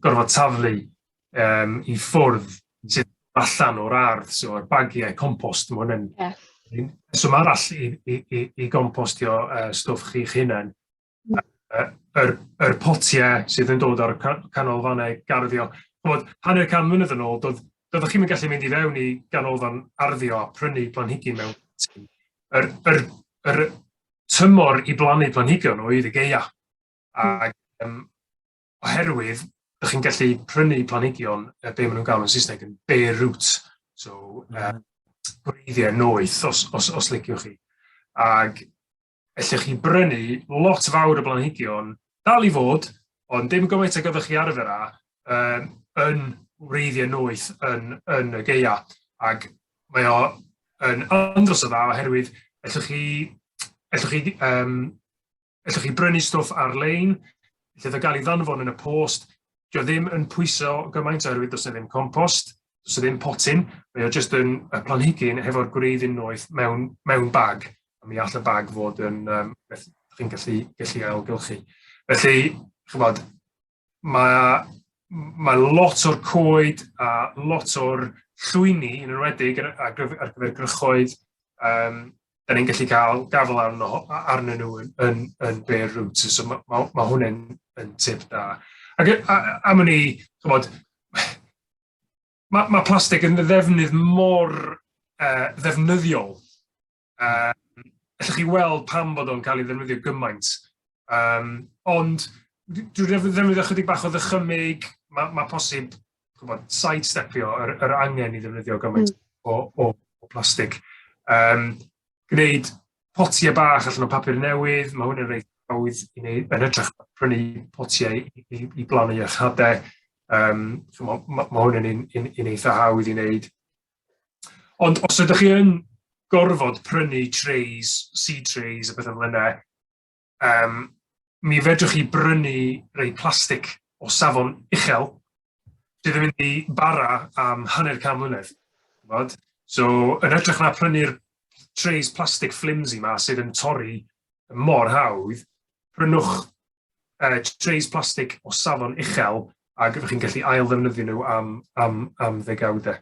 gorfod taflu i ffwrdd sydd allan o'r ardd, so o'r bagiau compost, mae hwn yn reswm arall i, i, i, i gompostio stwff chi'ch hunain. Yr, yr potiau sydd yn dod o'r canolfannau garddio. Ch'mod, hanner can mlynedd yn ôl, doedd, doeddech chi'm yn gallu mynd i fewn i ganolfan arddio a prynu planhigyn mewn potyn. Yr, yr, yr tymor i blannu planhigion oedd y gaea. Ac oherwydd, ydych chi'n gallu prynu planhigion, be maen nhw'n galw yn Saesneg yn bare root, so gwreiddiau noeth, os, os, os liciwch chi. Ac ellwch chi brynu lot fawr o blanhigion, dal i fod, ond dim gymaint ag oeddech chi arfer â, yn wreiddiau noeth yn, yn y gaea. Ac mae o yn andros o dda oherwydd ellwch chi, ellwch chi, ellwch chi brynu stwff ar-lein, lle ddo gael ei ddanfon yn y post, dio ddim yn pwyso gymaint oherwydd does 'na ddim compost, does 'na ddim potyn, mae o jyst yn y planhigyn hefo'r gwreiddyn noeth mewn, mewn bag, a mi all y bag fod yn beth chi'n gallu, gallu ailgylchu. Felly, ch'mod, mae, mae lot o'r coed a lot o'r llwyni yn enwedig ar, ar gyfer, ar gyfer grychoedd, da ni'n gallu cael gafel arno, arnyn nhw yn, yn, yn bare roots, so mae ma, ma hwnna'n yn tip da. Ac am wn i, ch'mod, mae ma plastig yn ddefnydd mor ddefnyddiol. Allwch chi weld pam bod o'n cael ei ddefnyddio gymaint. Ond drwy ddefnyddio chydig bach o ddychymyg, mae ma posib ch'mod, sidestepio yr, yr angen i ddefnyddio gymaint o, o, o plastig. Gwneud potiau bach allan o papur newydd, mae hwn yn reit hawdd i wneud, yn hytrach na prynu potiau i, i, i blannu eich hadau. Mae ma, ma hwn yn un, un, un eitha hawdd i wneud. Ond os ydych chi yn gorfod prynu trays, seed trays a bethau fel yna, mi fedrwch chi brynu rei plastig o safon uchel sydd yn mynd i bara am hanner can mlynedd. Ch'mod? So, yn hytrach na prynu'r trays plastig flimsy 'ma sydd yn torri mor hawdd, prynwch trays plastig o safon uchel ac ydych chi'n gallu ail ddefnyddio nhw am, am, am ddegawdau.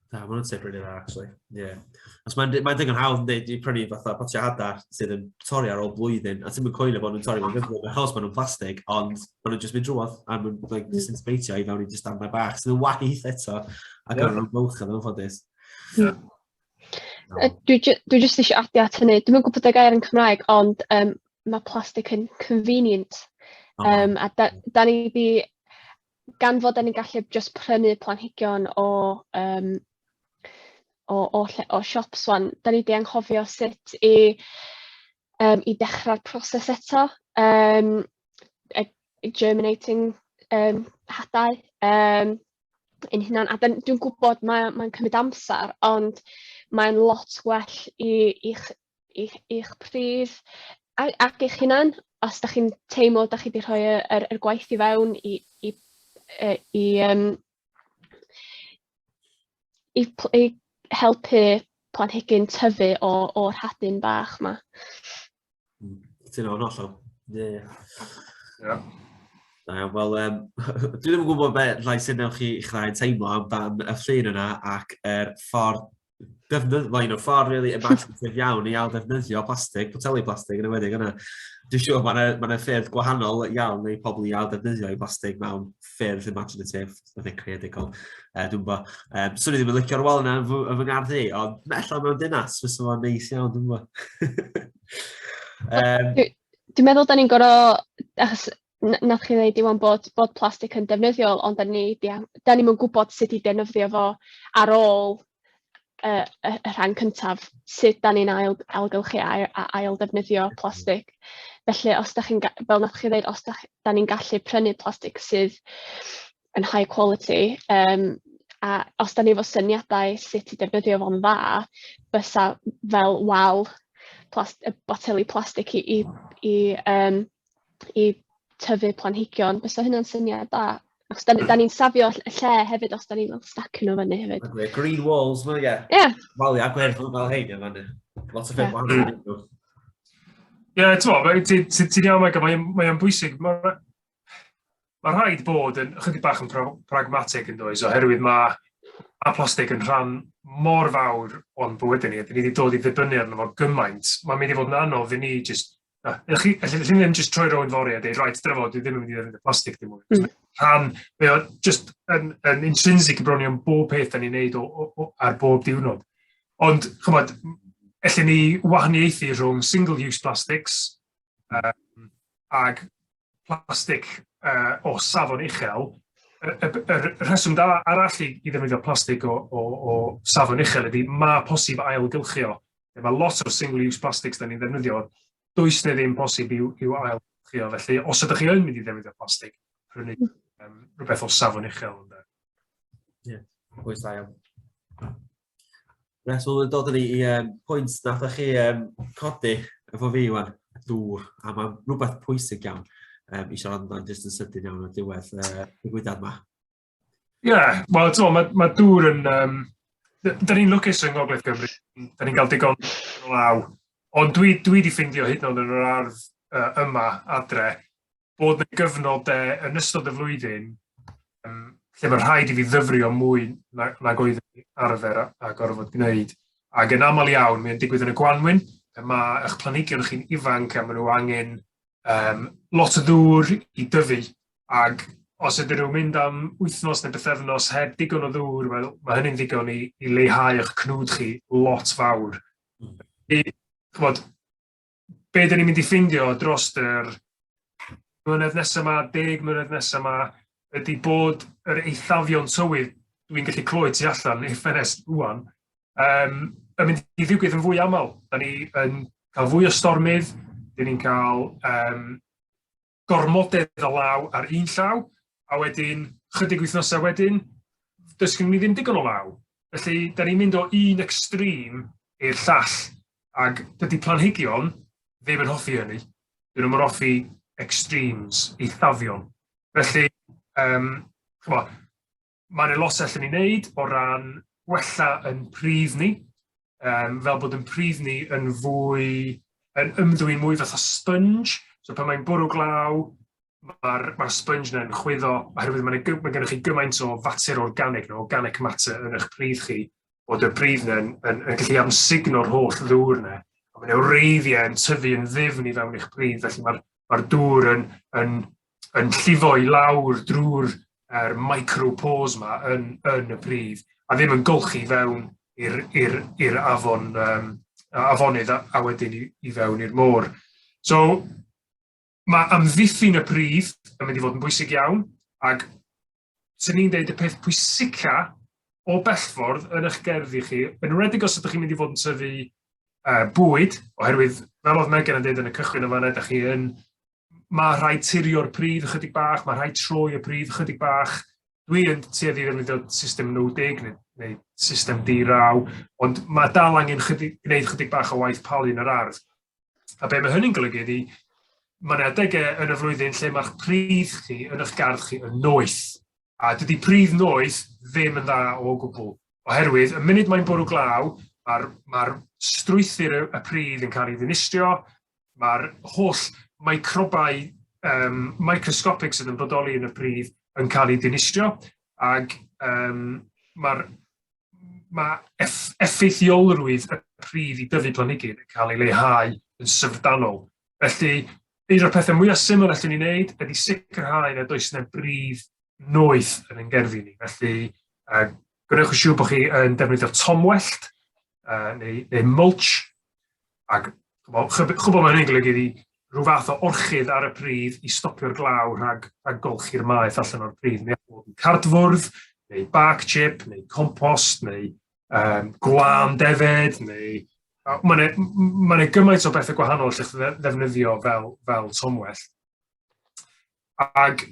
Na, mae hwnna'n tip really dda, actually. Yeah. Os mae'n mae digon hawdd yn dweud i prynu fatha potiau hada sydd yn torri ar ôl blwyddyn, a ti'n mynd coelio bod nhw'n torri mewn gyflym, achos maen nhw'n plastig, ond maen nhw'n just mynd drwodd, a maen nhw'n like, disintegrate-io i fewn i just darnau bach, sydd yn waith eto, ac yeah. yn amgylchedd yn anffodus. Yeah. Dwi, dwi jyst eisiau adio at hynny. Dwi'm yn gwybod y gair yn Cymraeg, ond mae plastig yn convenient. Oh. A da, da ni di, gan fod da ni'n gallu just prynu planhigion o, um, o, o, lle, o siops wan, da ni 'di anghofio sut i, um, i dechrau'r proses eto, um, germinating um, hadau um, ein hunan. A dwi'n gwybod mae'n mae cymryd amser, ond mae'n lot well i, i'ch, i'ch, i'ch pridd ac eich hunan, os da chi'n teimlo da chi wedi rhoi y, yr, yr gwaith i fewn i, i, i, i, um, i, i helpu planhigyn tyfu o, o'r hadyn bach 'ma. Ti'n o'n hollol. Ie. Ie. Da iawn, wel, um, dwi ddim yn gwybod beth llai sy'n newch chi eich ddau'n teimlo amdan y llun yna ac yr ffordd defnydd, well, you know, ffordd really imaginative iawn i ail ddefnyddio plastig, poteli plastig yn enwedig yna. Dwi'n siŵr mae yna ma ffyrdd gwahanol iawn i pobl i ail ddefnyddio i plastig mewn ffyrdd imaginative, neu creadigol. Dwi'n gwybod. Um, swn i ddim yn licio'r wal yna yn fy, yn fy ngardd i, ond ella mewn dinas, fysa fo'n neis iawn, dwi'n gwybod. um, Dwi'n meddwl da ni'n gorau, achos nath chi ddeud Iwan bod, bod plastig yn defnyddiol, ond da ni, da ni'm yn gwybod sut i defnyddio fo ar ôl y, y, y rhan cyntaf, sut da ni'n ail, ailgylchu a, a ail ddefnyddio plastig. Felly, os da chi'n, fel nath chi ddeud, os da, da ni'n gallu prynu plastig sydd yn high quality, um, a os da ni efo syniadau sut i defnyddio fo'n dda, bysa fel wal plast, boteli plastig i, i, i, um, i tyfu planhigion, bysa hynna'n syniad da. Achos da, da ni'n safio y lle hefyd os da ni'n fel stacio nhw fyny hefyd. Green walls, mae'n ie. Ie. Waliau gwyrdd fel hein yn fanna. Lot o ffyrdd wahanol. Ie, ti'n ti, iawn, Michael, mae'n mae bwysig. Mae ma rhaid bod yn ychydig bach yn pragmatig yn does, oherwydd mae ma plastig yn rhan mor fawr o'n bywydau ni, a dyn ni wedi dod i ddibynnu arno fo gymaint. Mae'n mynd i fod yn anodd i ni jyst Na, chi, allai chi ddim jyst troi rownd fory a dweud, right, dyna fo, dwi ddim yn mynd i ddefnyddio plastig dim mwy. Rhan, mae o just yn, yn intrinsic bron i am bob peth da ni'n neud o, o, o, ar bob diwrnod. Ond, chymod, allen ni wahaniaethu rhwng single-use plastics ag plastig uh, o safon uchel, y, y, y, y rheswm da arall i, i ddefnyddio plastig o, o, o safon uchel ydy mae posib ailgylchu o. Mae lot o'r single-use plastics da ni'n ddefnyddio, does na ddim posib i'w, i'w ailgylchu o. Felly, os ydych chi yn mynd i ddefnyddio plastig, prynu um, rhywbeth o safon uchel. Ie, yeah, pwynt da iawn. Reit, wel, mae'n dod â ni i um, pwynt nath chi um, codi efo fi, wan, dŵr, a mae'n rhywbeth pwysig iawn um, i siarad amdano jyst yn sydyn iawn ar diwedd uh, digwyddiad yma. Ie, yeah, wel, ti'n mae, ma dŵr yn... Um, da ni'n lwcus yng Ngogledd Cymru, da ni'n cael digon o law, ond dwi, dwi wedi ffeindio hyd yn oed yn yr ardd uh, yma adre, bod 'na gyfnod de yn ystod y flwyddyn um, lle mae rhaid i fi ddyfrio mwy na, nag oedd arfer a, a gorfod gwneud. Ac yn aml iawn, mae'n digwydd yn y gwanwyn, mae eich planhigion chi'n ifanc a maen nhw angen um, lot o ddŵr i dyfu. Ac os ydyn nhw'n mynd am wythnos neu bythefnos heb digon o ddŵr, wel, mae hynny'n ddigon i, i leihau eich cnwd chi lot fawr. I, chymod, be dyn ni'n mynd i ffindio dros yr mlynedd nesaf yma, 10 mlynedd nesaf yma, ydy bod yr eithafion tywydd dwi'n gallu clywed tu allan i'r ffenest rwan, um, yn mynd i ddigwydd yn fwy aml. Da ni yn cael fwy o stormydd, dyn ni'n cael um, gormodedd o law ar un llaw, a wedyn, chydig wythnosau wedyn, does gen ni ddim digon o law. Felly, da ni'n mynd o un extreme i'r llall, ac dydy planhigion ddim yn hoffi hynny. Dyn nhw'n hoffi extremes, eithafion. Felly, um, chymod, mae yna lot allan ni wneud o ran gwella yn pridd ni, um, fel bod yn pridd ni yn fwy, yn ymddwyn mwy fatha sponge. So pan mae'n bwrw glaw, mae'r ma sponge yna'n chwyddo, oherwydd mae, mae gennych chi gymaint o fater organic, neu organic matter yn eich pridd chi, bod y pridd yna'n yn, yn gallu amsugno'r holl ddŵr yna. A mae'n wreiddiau yn tyfu yn ddyfn i fewn i'ch pridd, felly mae'r mae dŵr yn, yn yn llifo i lawr drwy'r er micropores ma yn, yn y pridd, a ddim yn golchi fewn i'r afon, um, afonydd a, a wedyn i, i fewn i'r môr. So, mae amddiffyn y pridd yn mynd i fod yn bwysig iawn, ac sy'n ni'n deud y peth pwysica o bellffordd yn eich gerddi chi, yn enwedig os ydych chi'n mynd i fod yn tyfu bwyd, oherwydd fel oedd Megan yn dweud yn y cychwyn yma, ydych chi yn, mae rhaid tirio'r pridd ychydig bach, mae rhaid troi y pridd ychydig bach. Dwi yn tueddu i ddefnyddio system no dig neu, neu system di-raw, ond mae dal angen chydig, gwneud chydig bach o waith palu yn yr ardd. A be mae hynny'n golygu ydy, mae yna adegau yn y flwyddyn lle mae'ch pridd chi yn eich gardd chi yn noeth. A dydy pridd noeth ddim yn dda o gwbl, oherwydd y munud mae'n bwrw glaw, mae'r mae strwythur y, y pridd yn cael ei ddinistrio, mae'r holl microbau um, microscopic sydd yn bodoli yn y pridd yn cael ei ddinistrio, ac um, mae'r mae eff effeithiolrwydd y pridd i dyfu planhigyn yn cael ei leihau yn syfrdanol. Felly, un o'r pethau mwyaf syml allwn ni wneud ydy sicrhau nad oes yna bridd noeth yn ein gerddi ni. Felly, gwnewch yn siŵr bod chi yn defnyddio tomwellt neu, neu mulch, ac chwbl mae hynny'n golygu ydy rhyw fath o orchudd ar y pridd i stopio'r glaw rhag, rhag golchi'r maeth allan o'r pridd. Neu bod yn cardfwrdd, neu bark chip, neu compost, neu um, gwlân defed, neu... Mae yna ma gymaint o bethau gwahanol allwch ddefnyddio fel, fel tomwell. Ac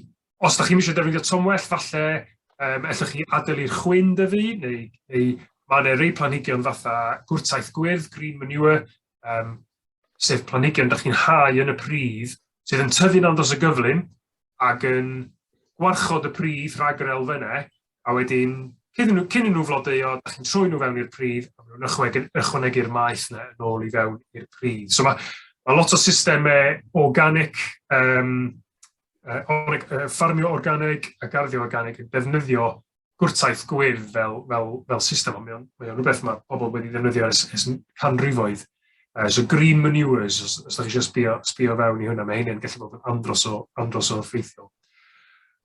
os da chi'n eisiau defnyddio tomwell, falle um, ellwch chi adael i'r chwyn dyfu, neu, neu mae yna rei planhigion fatha gwrtaith gwyrdd, green manure, um, sef planhigion da chi'n hau yn y pridd, sydd yn tyfu'n andros o gyflym ac yn gwarchod y pridd rhag yr elfennau, a wedyn cyn nhw, cyn i nhw flodeuo, da chi'n troi nhw fewn i'r pridd, a maen nhw'n ychwanegu'r maeth yna yn ôl i fewn i'r pridd. So mae, mae lot o systemau organic, um, uh, ffarmio organig a garddio organig yn defnyddio gwrtaith gwyrdd fel, fel, fel system, ond mae o'n, mae o'n rhywbeth mae pobl wedi ddefnyddio ers, ers canrifoedd. So green manures, os, os da chi eisiau sbio, sbio fewn i hwnna, mae hynny'n gallu bod yn andros o, andros o effeithiol.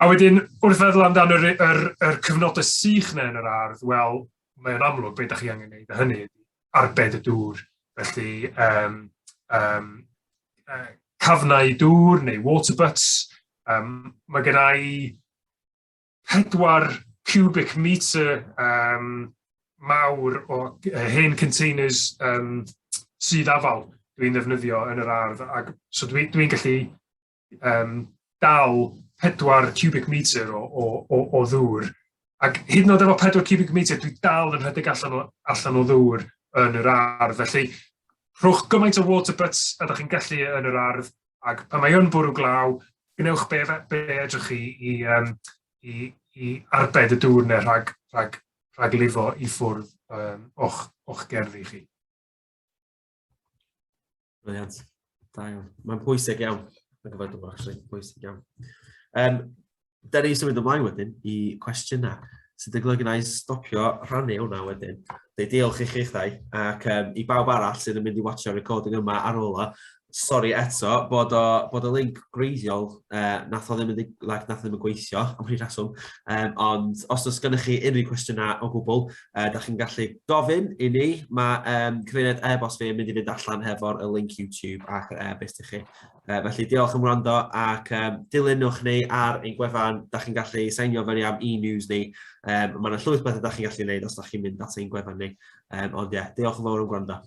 A wedyn, wrth feddwl amdan yr, yr, yr cyfnodau sych yna yn yr ardd, wel, mae'n amlwg beth da chi angen gwneud, a hynny ydy arbed y dŵr. Felly, um, um, cafnau dŵr neu water butts, um, mae gen i 4 cubic metre um, mawr o hen containers um, sydd afal dwi'n ddefnyddio yn yr ardd. Ac, so dwi'n dwi, gallu um, dal 4 cubic metre o, o, o, o ddŵr. Ac hyd yn oed efo 4 cubic metre, dwi dal yn rhedeg allan o, allan o ddŵr yn yr ardd. Felly, rhowch gymaint o water butts ydych chi'n gallu yn yr ardd, Ac pan mae yn bwrw glaw, gwnewch be, be edrych chi i, um, i, i arbed y dŵr neu rhag, rhag, rhag lifo i ffwrdd um, o'ch, o'ch gerddi chi. Brilliant. Da iawn. Mae'n pwysig iawn. Mae'n gyfer dŵr, actually. Pwysig iawn. Um, Da ni'n symud ymlaen wedyn i cwestiynau, sydd yn golygu na i stopio rhannu hwnna wedyn. Deu diolch i chi'ch ddau, ac um, i bawb arall sydd yn mynd i watcho'r recording yma ar ôl o, sori eto bod o, bod y link gwreiddiol uh, nath o ddim yn, like, nath o ddim yn gweithio am rhy rheswm, um, ond os oes gennych chi unrhyw cwestiynau o gwbl, uh, da chi'n gallu gofyn i ni, mae um, cyfeiriad e-bost fi yn mynd i fynd allan hefo'r link YouTube ac yr e-bost i chi. Felly diolch am wrando ac um, dilynwch ni ar ein gwefan. Da chi'n gallu seinio fyny am e-news ni. Um, mae yna llwyth bethau da chi'n gallu gwneud os da chi'n mynd at ein gwefan ni. Um, ond ie, yeah, diolch yn fawr am gwrando.